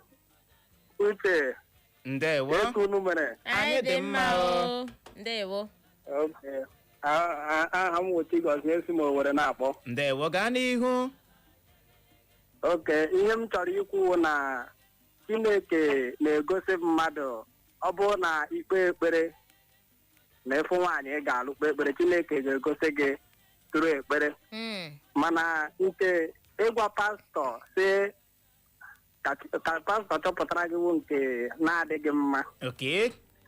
Uche. Ndewo. Etu unu mere? Anyị dị mma o, ndewo. Okay. Aha m wụ Chigozie, esi m Owere na-akpọ. Ndewo, gaa n'ihu. Oke, ihe m chọrọ ikwu na Chineke na-egosi mmadụ, ọ bụrụ na ikpe ekpere na ịfụ nwaanyị ị ga-alụ, kpe ekpere, Chineke ga-egosi gị tụrụ ekpere. Mana nke ịgwa pastọ si ka pastọ chọpụtara gị wụ nke na-adịghị mma.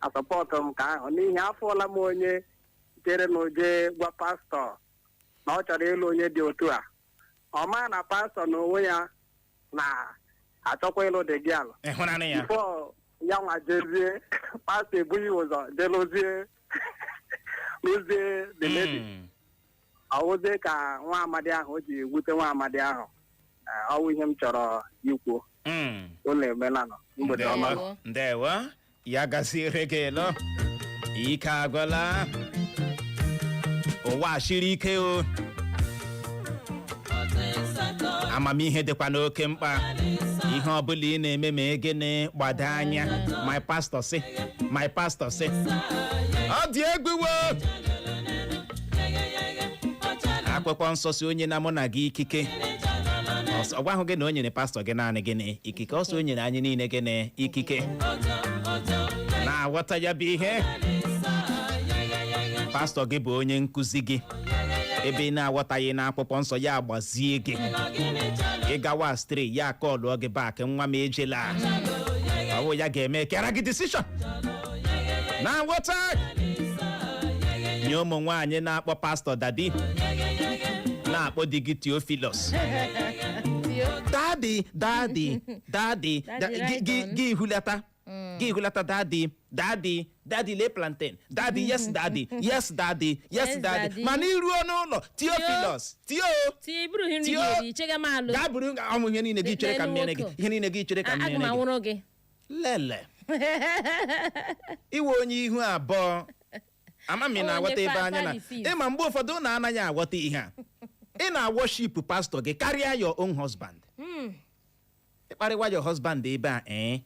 Asọpọtụ m ka ahụ, n'ihi afụọla m onye chere na oje gwa pastọ na ọ chọrọ ịlụ onye dị otu a, ọ maa na pastọ na onwe ya na-achọkwa ịlụ dị gị ala. Ịhụnanụ ya. Before ya nwa jezie, pastọ ebughị ụzọ jee lụzie the lady. Ọwụzie ka nwa amadi ahụ o ji wute nwa amadi ahụ. Ọwụ ihe m chọrọ ikwu. Ụlọ emela nọ mgbede ọma. Ndewo, ndewo, ya gaziere gị. Lọ ike agwụla, ụwa shiri ike o. Amamihe dịkwa n'oke mkpa. Ihe ọbụla ị na-eme, ma gịnị, gbado anya. My pastor sị, my pastor sị, ọ dị egwu wo. Akwụkwọ nsọ si onye na mụ na gị ikike. Ọ gwahụ gị na o nyere pastọ gị naanị gịnị ikike, ọsọ o nyere anyị niile gịnị ikike na-aghọta ya bụ ihe. Pastọ gị bụ onye nkụzi gị. Ebe ị na-aghọtaghị n'akwụkwọ nsọ, ya agbazie gị. Ị gawa astray, ya akọlụọ gị back. Nwa m, ejela. Ọ bụ ya ga-eme kera gị decision na nghọta. Nye ụmụ nwaanyị na-akpọ pastọ daddy, na-akpọ di gị Theophilus, daddy, daddy, daddy. Daddy, right on. Gị hulata, gị hulata, "Daddy, daddy, daddy, lee plantain, daddy." "Yes, daddy, yes, daddy, yes." Yes, "Daddy." daddy. Mana iruo n'ụlọ, Theophilus, Theo. Tie iburu nri Tio. gị eri, chega m alụ. Gaa buru ọmụ ihe niile gị chere ka m mere gị. N'elu. Ihe niile gị chere ka m Aga m mere gị. anwụrụ gị. Lele, iwe onye ihu abụọ. Ama m ị Onye na-aghọta ebe anya na Pharisees. ịma mgbe ụfọdụ na anaghị aghọta ihe a. Ị na-worship pastọ gị karịa your own husband. Ịkparịwa your husband ebe a, ee,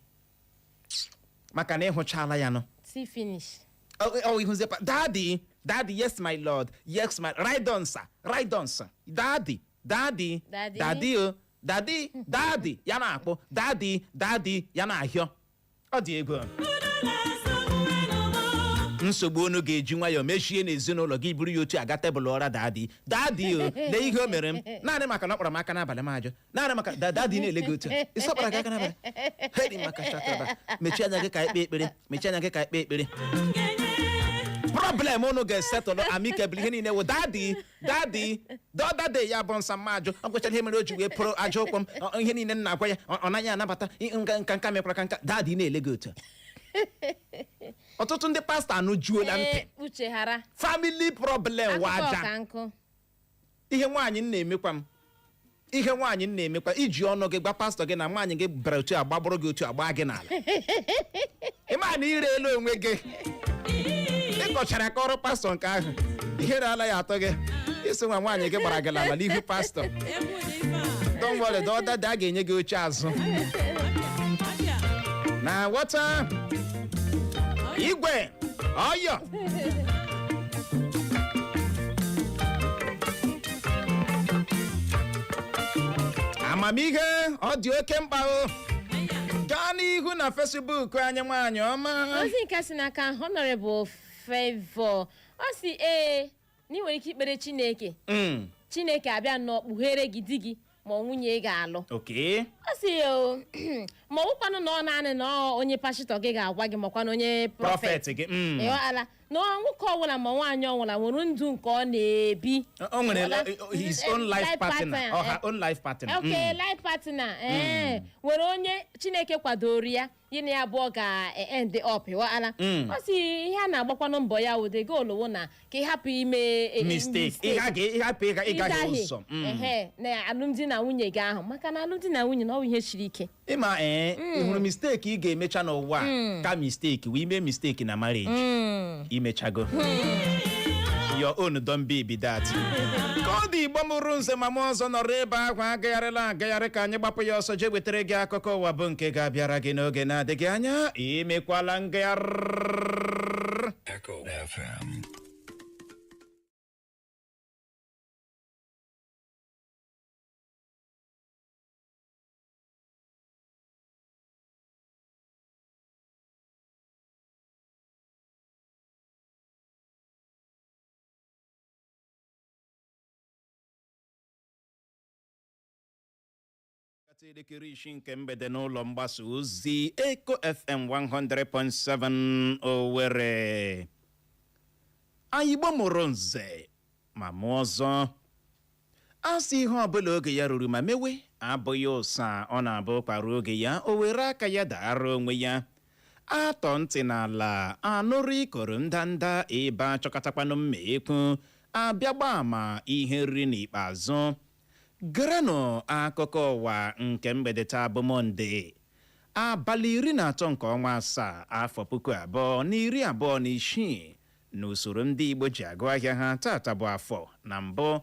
maka na ịhụchala ya nụ. See finish. Ọ ịhụzie "Daddy, daddy." "Yes, my lord." "Yes, my right on, sir. Right on, sir. Daddy, daddy." Daddy. "Daddy o, daddy, daddy." Ya na-akpọ "Daddy, daddy", ya na-ahịọ. Ọ dị egwu. Nsogbu unu ga-eji nwayọọ mechie n'ezinụlọ gị, buru ya otu aga tebụl ụra: "Daddy, daddy o, lee ihe o mere m. Naanị maka na ọ kpọrọ m aka n'abalị m ajụ. Naanị maka daddy na-ele gị otu a. Isi ọ kpọrọ gị aka n'abalị hedi maka shataba. Mechie anya gị ka ekpe ekpere. Mechie anya gị ka ekpe ekpere." Problem unu ga-esetụlụ amicably, ihe niile wụ "Daddy, daddy." The other day, ya bụ nsa mma ajụ. Ọ gwachara ihe mere o ji wee pụrụ aja ụkwụ m. Ihe niile m na-agwa ya, ọ naghị anabata. Nka nka nka mekwara ka nka daddy na-ele gị otu a. Ọtụtụ ndị pastọ anụjuola ntị. Ee, uche hara. Family problem. Akụkọ Waja. Ọka nkụ. Ihe nwaanyị m na-emekwa m, ihe nwaanyị m na-emekwa, iji ọnụ gị gwa pastọ gị na nwaanyị gị bịara otu a gbagbụrụ gị, otu a gbaa gị n'ala. Ịma na ire elu onwe gị, ịkọchara ka ọrụ pastọ nke ahụ, ihere ala ya atọ gị isi nwa nwaanyị gị gbara gị n'ala n'ihu pastọ. Don't worry, the other day a ga-enye gị oche azụ na ghọta igwe ọyọ. Amamihe ọ dị oke mkpa o. Gaa n'ihu na Facebook anyị, nwaanyị ọma. Ozi nke si n'aka Honorable Favor, ọ si ee, na ị nwere ike ikpere Chineke, Chineke abịa nnọọ kpughere gị di gị ma ọ nwunye ị ga-alụ. Ọ si o, ma ọ bụkwanụ na ọ naanị na ọ onye pashitọ gị ga-agwa gị, makwanụ onye prophet prophet gị. Ịghọtala na nwoke ọbụla ma nwaanyị ọbụla nwere ndụ nke ọ na-ebi. O nwere Ịghọtala? his own life partner or her own life partner. Okay, life partner, ee, nwere onye Chineke kwadoro ya, ya na ya abụọ ga-end up. Ịghọtala? Ọ si ihe a na-agbakwanụ mbọ ya wụ the goal wụ na ka ị hapụ ime mistake, ịhapụ ịgaghị ịgaghị ụzọ. Ehe, na alụmdi na nwunye gị ahụ, maka na alụmdi na nwunye na ọ bụ ihe siri ike. Ịma, ee, ị hụrụ mistake ị ga-emecha n'ụwa a, ka mistake wee mee mistake na marriage, imechago. Your own don be that. Ka ọ dị, Igbo mụrụ nze ma mụ ọzọ nọrọ ebe ahụ agagharịla agagharị, ka anyị gbapụ ya ọsọ jee wetara gị akụkọ ụwa bụ nke ga-abịara gị n'oge na-adịghị anya. Imekwala ngagharị. Echo FM. Elekere 6 nke mgbede n'ụlọ mgbasa ozi Eco FM 100.7 Owerri. Anyị Igbo mụrụ nze ma mụọ ọzọ, a sị ihe ọbụla oge ya ruru ma mewe abụghị ụsa. Ọ na-abụ kwara oge ya, o were aka ya dara onwe ya. Atọ ntị n'ala anụrụ ikoro ndanda ebe achọkọtakwanụ mma ekwu abịa gbaa ama ihe nri. N'ikpeazụ, gerenụ akụkọ ụwa nke mgbede taa bụ Mọnde, abalị 13 nke ọnwa 7, afọ 2026, n'usoro ndị Igbo ji agụ ahịa ha. Tata bụ afọ. Na mbụ,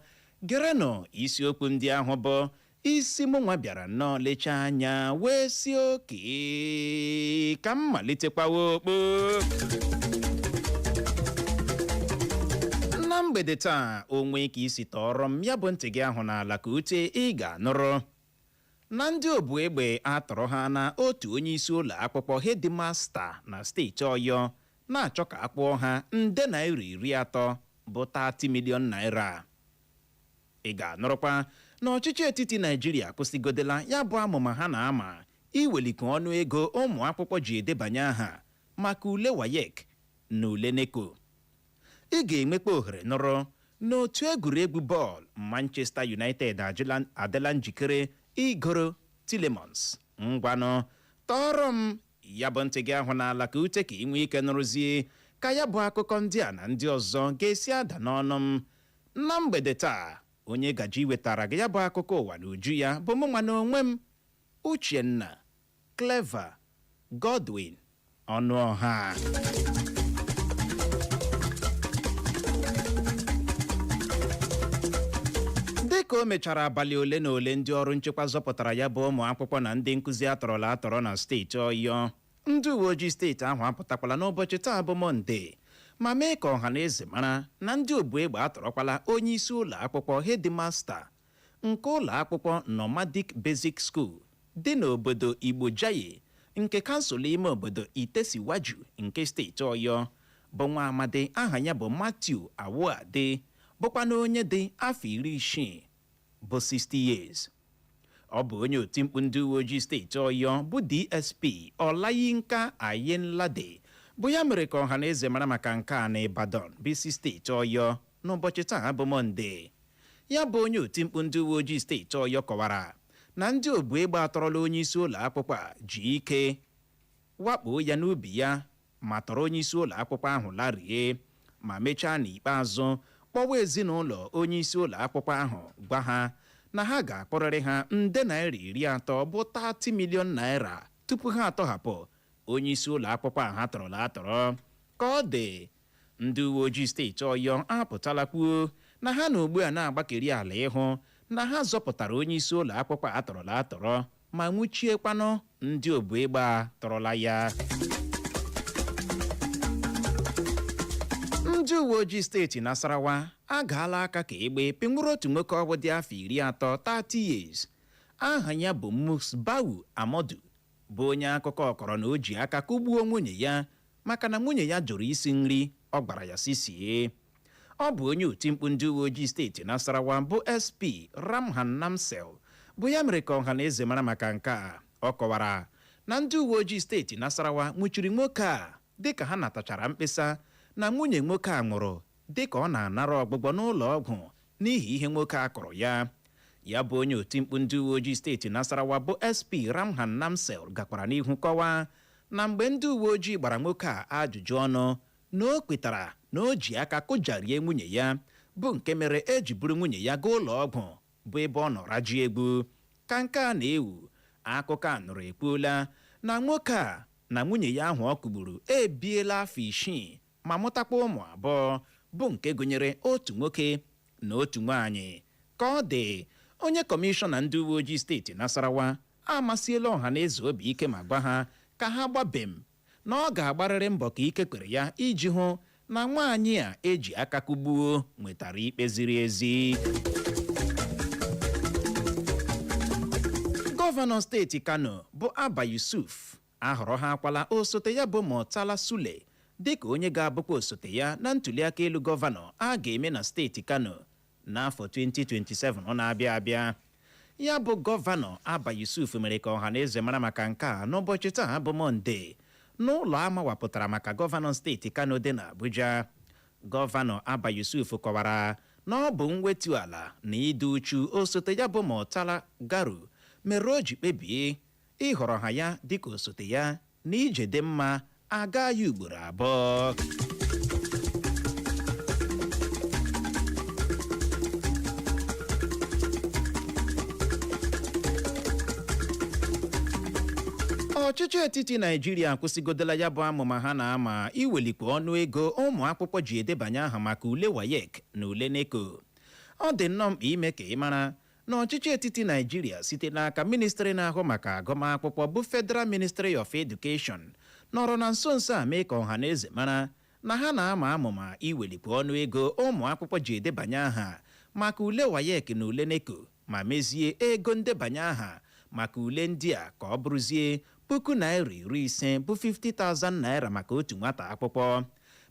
gerenụ isiokwu ndị ahụ bụ isi mụnwa bịara nnọọ lechaa anya wee si oke ka m malitekwawa okpo na mgbede taa. Onwe ka isi tọọrọ m ya bụ ntị gị ahụ n'ala ka ute, ị ga-anụrụ na ndị obu egbe atọrọ ha na otu onye isi ụlọ akwụkwọ, headmaster, na steeti Ọyọ, na-achọ ka a kpụọ ha nde naira 30 bụ 30 million naira. Ị ga-anụrụkwa na ọchịchị etiti Naijiria kwụsịgodela ya bụ amụma ha na-ama iwelikọ ọnụ ego ụmụ akwụkwọ ji edebanye aha maka ule WAEC na ule NECO. Ị ga-enwekwa ohere nụrụ n'otu egwuregwu bọọlụ Manchester United adịla njikere igoro Tielemans. Ngwanụ, tọọrọ m ya bụ ntị gị ahụ n'ala ka ute, ka ị nwee ike nụrụzie ka ya bụ akụkọ ndị a na ndị ọzọ ga-esi ada n'ọnụ m na mgbede taa. Onye gaji wetara gị ya bụ akụkọ ụwa na uju ya bụ mụ nwa na onwe m, Uchenna Clever Godwin Ọnụọha. Dịka o mechara abalị ole na ole ndị ọrụ nchekwa zọpụtara ya bụ ụmụ akwụkwọ na ndị nkụzi atọrọla atọrọ na steeti Ọyọ, ndị uwe ojii steeti ahụ apụtakwala n'ụbọchị taa bụ Mọnde ma mee ka ọha na eze mara na ndị obu egbe atọrọkwala onye isi ụlọ akwụkwọ, headmaster, nke ụlọ akwụkwọ Nomadic Basic School dị n'obodo Igbojaye nke kansụl ime obodo Itesiwaju nke steeti Ọyọ, bụ nwa amadi aha ya bụ Matthew Awoade, bụkwa na onye dị afọ 60, bụ 60 years. Ọ bụ onye otimkpu ndị uwe ojii steeti Ọyọ bụ DSP Ọlayinka Ayenlade bụ ya mere ka ọha na eze mara maka nke a na Ibadan bụ isi steeti Ọyọ n'ụbọchị taa bụ Mọnde. Ya bụ onye otimkpu ndị uwe ojii steeti Ọyọ kọwara na ndị obu egbe atọrọla onye isi ụlọ akwụkwọ a ji ike wakpo ya n'ubi ya ma tọrọ onye isi ụlọ akwụkwọ ahụ larie, ma mechaa n'ikpeazụ kpọwa ezinụlọ onye isi ụlọ akwụkwọ ahụ gwa ha na ha ga-akpọrịrị ha nde naira 30, bụ 30 million naira, tupu ha atọhapụ onye isi ụlọ akwụkwọ ahụ atọrọla atọrọ. Ka ọ dị, ndị uwe ojii steeti Ọyọ apụtala kwuo na ha na ugbu a na-agbakeri ala ịhụ na ha zọpụtara onye isi ụlọ akwụkwọ atọrọla atọrọ ma nwụchiekwanụ ndị obu egbe a tọrọla ya. Ndị uwe ojii steeti Nasarawa agaala aka ka egbe pịnwụrụ otu nwoke ọbụ dị afọ 30, 30 years, aha ya bụ Musbau Amadu, bụ onye akụkọ kọrọ na o ji aka kụgbuo nwunye ya maka na nwunye ya jụrụ isi nri ọ gwara ya si sie. Ọ bụ onye otimkpu ndị uwe ojii steeti Nasarawa bụ SP Ramhan Namsel bụ ya mere ka ọha na eze mara maka nke a. Ọ kọwara na ndị uwe ojii steeti Nasarawa nwụchiri nwoke a dịka ha natachara mkpesa na nwunye nwoke a nwụrụ dịka ọ na-anara ọgbụgbọ n'ụlọ ọgwụ n'ihi ihe nwoke a kọrọ ya. Ya bụ onye otimkpu ndị uwe ojii steeti Nasarawa bụ SP Ramhan Namsel gakwara n'ihu kọwaa na mgbe ndị uwe ojii gbara nwoke a ajụjụ ọnụ, na o kwetara na o ji aka kụjarie nwunye ya, bụ nke mere eji buru nwunye ya gaa ụlọ ọgwụ, bụ ebe ọ nọ raji egwu. Ka nke a na-ewu, akụkọ a nụrụ ekwuola na nwoke a na nwunye ya ahụ ọ kụgburu ebiela afọ 6 ma mụtakwa ụmụ abụọ, bụ nke gụnyere otu nwoke na otu nwaanyị. Ka ọ dị, onye kọmishọna ndị uwe ojii steeti Nasarawa amasịela ọha na eze obi ike ma gwa ha ka ha gbabem na ọ ga-agbarịrị mbọ ka ike kwere ya iji hụ na nwaanyị a eji aka kụgbuo nwetara ikpe ziri ezi. Gọvanọ steeti Kano bụ Abba Yusuf ahọrọ ha akwala osote ya bụ Murtala Sule dịka onye ga-abụkwa osote ya na ntuliaka elu gọvanọ a ga-eme na steeti Kano n'afọ 2027 ọ na-abịa abịa. Ya bụ gọvanọ Abba Yusuf mere ka ọha na eze mara maka nke a n'ụbọchị taa bụ Mọnde n'ụlọ amawapụtara maka gọvanọ steeti Kano dị n'Abuja. Gọvanọ Abba Yusuf kọwara na ọ bụ mwetu ala na ịdị uchu osote ya bụ Murtala Garu mere o ji kpebie ịhọrọ ha ya dịka osote ya, na ije dị mma aga ya ugboro abụọ. Ọchịchị etiti Naijiria akwụsịgodola ya bụ amụma ha na-ama iwelikwa ọnụ ego ụmụ akwụkwọ ji edebanye aha maka ule WAEC na ule NECO. Ọ dị nnọọ mkpa ime ka ị mara na ọchịchị etiti Naijiria site n'aka ministri na-ahụ maka agụmakwụkwọ bụ Federal Ministry of Education nọrọ na nso nso a mee ka ọha na eze mara na ha na-ama amụma iwelikwa ọnụ ego ụmụ akwụkwọ ji edebanye aha maka ule WAEC na ule NECO, ma mezie ego ndebanye aha maka ule ndị a ka ọ bụrụzie ₦50,000, bụ 50,000 naira maka otu nwata akwụkwọ.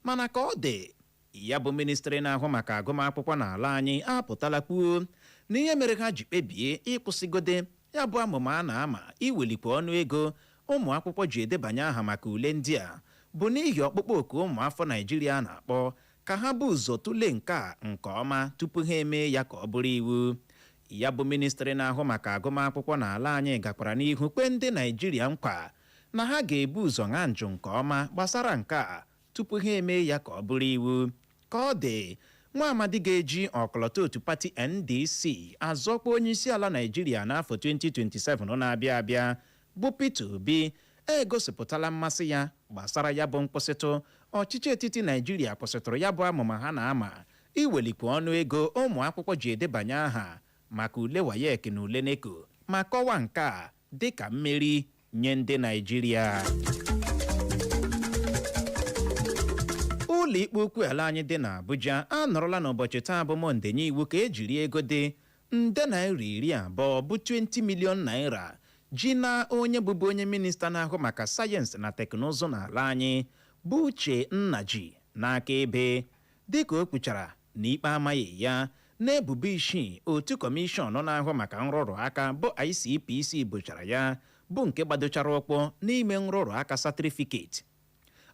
Mana ka ọ dị, ya bụ ministri na-ahụ maka agụmakwụkwọ n'ala anyị apụtala kwuo na ihe mere ha ji kpebie ịkwụsịgode ya bụ amụma a na-ama iwelikwa ọnụ ego ụmụ akwụkwọ ji edebanye aha maka ule ndị a bụ n'ihi ọkpụkpọ oku ụmụ afọ Naijiria na-akpọ ka ha bụ ụzọ tụlee nke a nke ọma tupu ha emee ya ka ọ bụrụ iwu. Ya bụ ministri na-ahụ maka agụmakwụkwọ n'ala anyị gakwara n'ihu kwe ndị Naijiria nkwa na ha ga-ebu ụzọ ṅaa njụ nke ọma gbasara nke a tupu ha emee ya ka ọ bụrụ iwu. Ka ọ dị, nwa amadi ga-eji ọkọlọtọ otu pati NDC azọkwa onye isi ala Naijiria n'afọ 2027 na-abịa abịa bụ Peter Obi egosipụtala mmasị ya gbasara ya bụ nkwụsịtụ ọchịchị etiti Naijiria kwụsịtụrụ ya bụ amụma ha na-ama iwelikwa ọnụ ego ụmụ akwụkwọ ji edebanye aha. Maka ule WAEC na ule NECO, ma kọwaa nke a dịka mmeri nye ndị Naijiria. Ụlọ ikpe ukwu ala anyị dị n'Abuja anọrọla n'ụbọchị taa bụ Mọnde nye iwu ka ejiri ego dị nde naira 20 bụ 20 million naira ji na onye bụbu onye minista na-ahụ maka sayensị na teknụzụ n'ala anyị, bụ Uche Nnaji, n'aka ebe, dịka o kwuchara na ikpe amaghị ya n'ebubo isii otu kọmishọn na-ahụ maka nrụrụ aka bụ ICPC bochara ya, bụ nke gbadochara ụkwụ n'ime nrụrụ aka certificate.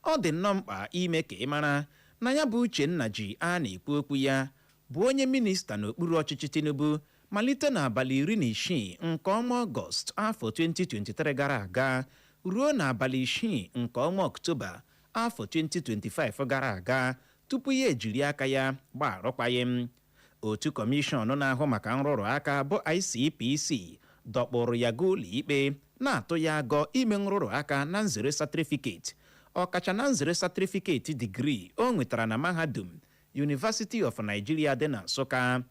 Ọ dị nnọọ mkpa ime ka ị mara na ya bụ Uche Nnaji a na-ekwu okwu ya bụ onye minista n'okpuru ọchịchị Tinubu malite n'abalị 16 nke ọnwa Ọgọst afọ 2023 gara aga ruo n'abalị 6 nke ọnwa Ọktoba afọ 2025 gara aga, tupu ya ejiri aka ya gbaa arụkwaghịm. Otu kọmishọn na-ahụ maka nrụrụ aka bụ ICPC dọkpụrụ ya gaa ụlọ ikpe, na-atụ ya agọ ime nrụrụ aka na nzere certificate, ọkacha na nzere certificate digrii o nwetara na mahadum University of Nigeria dị na Nsụka.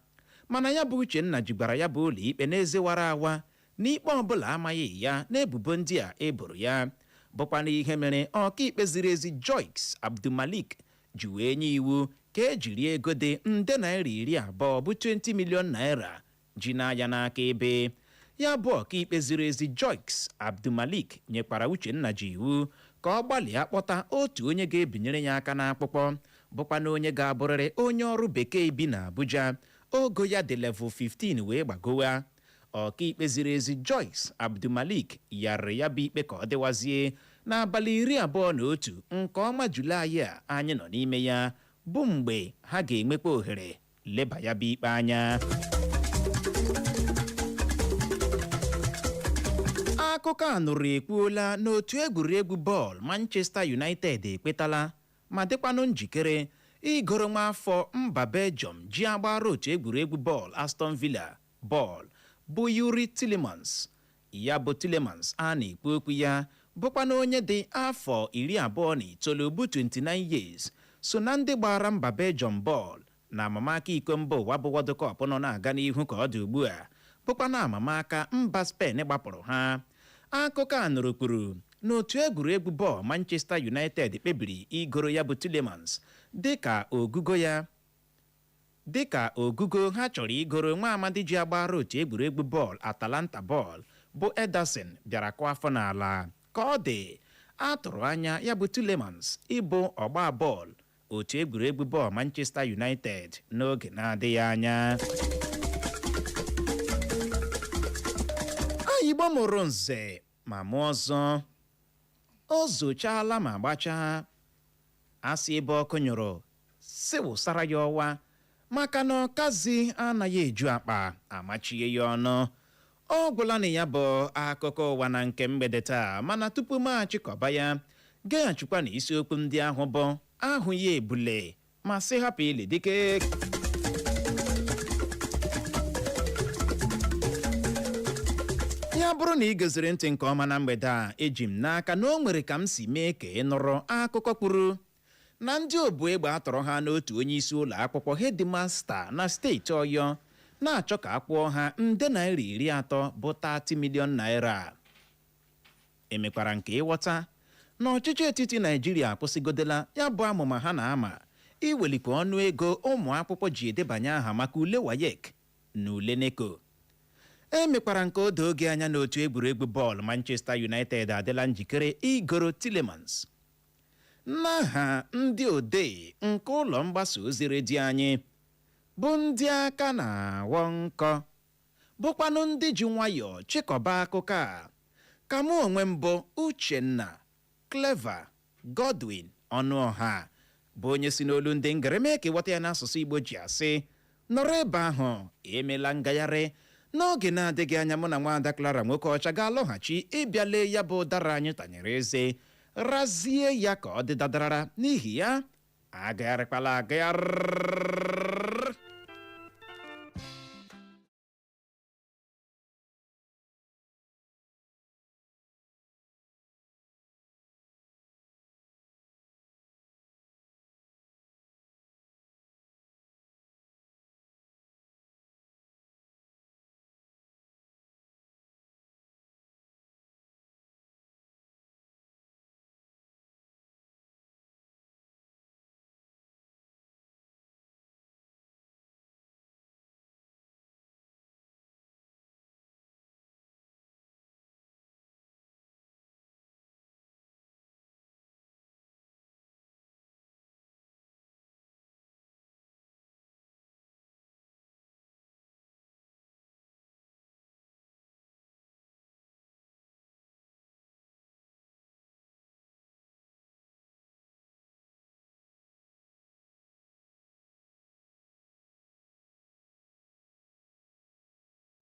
Mana ya bụ Uchenna jigbara ya bụ ụlọ ikpe n'eze wara awa n'ikpe ọbụla amaghị ya n'ebubo ndị a eboro ya, bụkwa na ihe mere ọkaikpe ziri ezi Joyce Abdulmalik ji wee nye iwu ka ejiri ego dị nde naira 20 bụ 20 million naira ji n'aya n'aka ebe ya. Bụ ọkaikpe ziri ezi Joyce Abdulmalik nyekwara Uchenna ji iwu ka ọ gbalịa kpọta otu onye ga-ebinyere ya aka n'akwụkwọ, bụkwa na onye ga-abụrịrị onye ọrụ bekee bi n'Abuja, ogo ya dị level 15 wee gbagowa. Ọkaikpe ziri ezi Joyce Abdulmalik yarị ya bụ ikpe ka ọ dịwazie n'abalị 21 nke ọnwa Julaị a anyị nọ n'ime ya, bụ mgbe ha ga-enwekwa ohere leba ya bụ ikpe anya. Akụkọ a nụrụ ekwuola n'otu egwuregwu bọọlụ Manchester United ekpetala ma dịkwanụ njikere igoro nwa afọ mba Belgium ji agbara otu egwuregwu bọọlụ Aston Villa bọọlụ, bụ Youri Tielemans. Ya bụ Tielemans a na-ekwu okwu ya bụkwanụ onye dị afọ 29, bụ 29 years, so na ndị gbara mba Belgium bọọlụ na amamaka iko mba ụwa bụ World Cup nọ na-aga n'ihu ka ọ dị ugbu a, bụkwa na amamaka mba Spain gbapụrụ ha. Akụkọ a nụrụ kwuru na otu egwuregwu bọọlụ Manchester United kpebiri igoro ya bụ Tielemans dịka ogugo ha chọrọ igoro nwa amadi ji agbara otu egwuregwu bọọlụ Atalanta bọọlụ, bụ Ederson, bịara kụọ afọ n'ala. Ka ọ dị, a tụrụ anya ya bụ Tielemans ịbụ ọgba bọọlụ otu egwuregwu bọọlụ Manchester United n'oge na-adịghị anya. Ayigbo mụrụ nze ma mụọ ọzọ, o zochaala ma gbachaa. Asị ebe ọkụ nyụrụ si wụsara ya ọwa, maka na ọkazi anaghị eju akpa amachie ya ọnụ. Ọ gwụla na ya bụ akụkọ ụwa na nke mgbede taa. Mana tupu m achịkọba ya, gaghachikwa na isiokwu ndị ahụ bụ ahụ ya ebule ma sị hapụ ili dike. Ya bụrụ na ị geziri ntị nke ọma na mgbede a, eji m n'aka na o nwere ka m si mee ka ị nụrụ akụkọ kwuru na ndị obu egbe atọrọ ha n'otu onye isi ụlọ akwụkwọ, headmaster, na steeti Ọyọ, na-achọ ka a kwụọ ha nde naira 30 bụ 30 million naira. Emekwara nke ịghọta na ọchịchị etiti Naijiria akwụsịgodela ya bụ amụma ha na-ama iwelikwa ọnụ ego ụmụ akwụkwọ ji edebanye aha maka ule WAEC na ule NECO. Emekwara nke o doo oge anya n'otu egwuregwu bọọlụ Manchester United adịla njikere igoro Tielemans. N'aha ndị odee nke ụlọ mgbasa ozi redio anyị, bụ ndị aka na-aghọ nkọ, bụkwanụ ndị ji nwayọọ chịkọba akụkọ a, ka mụ onwe mbụ, Uchenna Clever Godwin Ọnụọha, bụ onye si n'olu ndị ngere mee ka ịghọta ya n'asụsụ Igbo, ji asị nọrọ ebe ahụ emela ngagharị. N'oge na-adịghị anya, mụ na nwaada Clara nwoke ọcha ga-alọghachi ịbịa lee ya bụ ụdara anyị tanyere eze, razie ya ka ọ dị dadarara. N'ihi ya, agagharịkwala agagharị.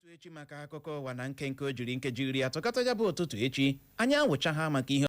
Ụtụtụ echi maka akụkọ ụwa na nkenke o jiri nkeji 30 kata ya bụ ụtụtụ echi, anyị awụcha ha maka ihe.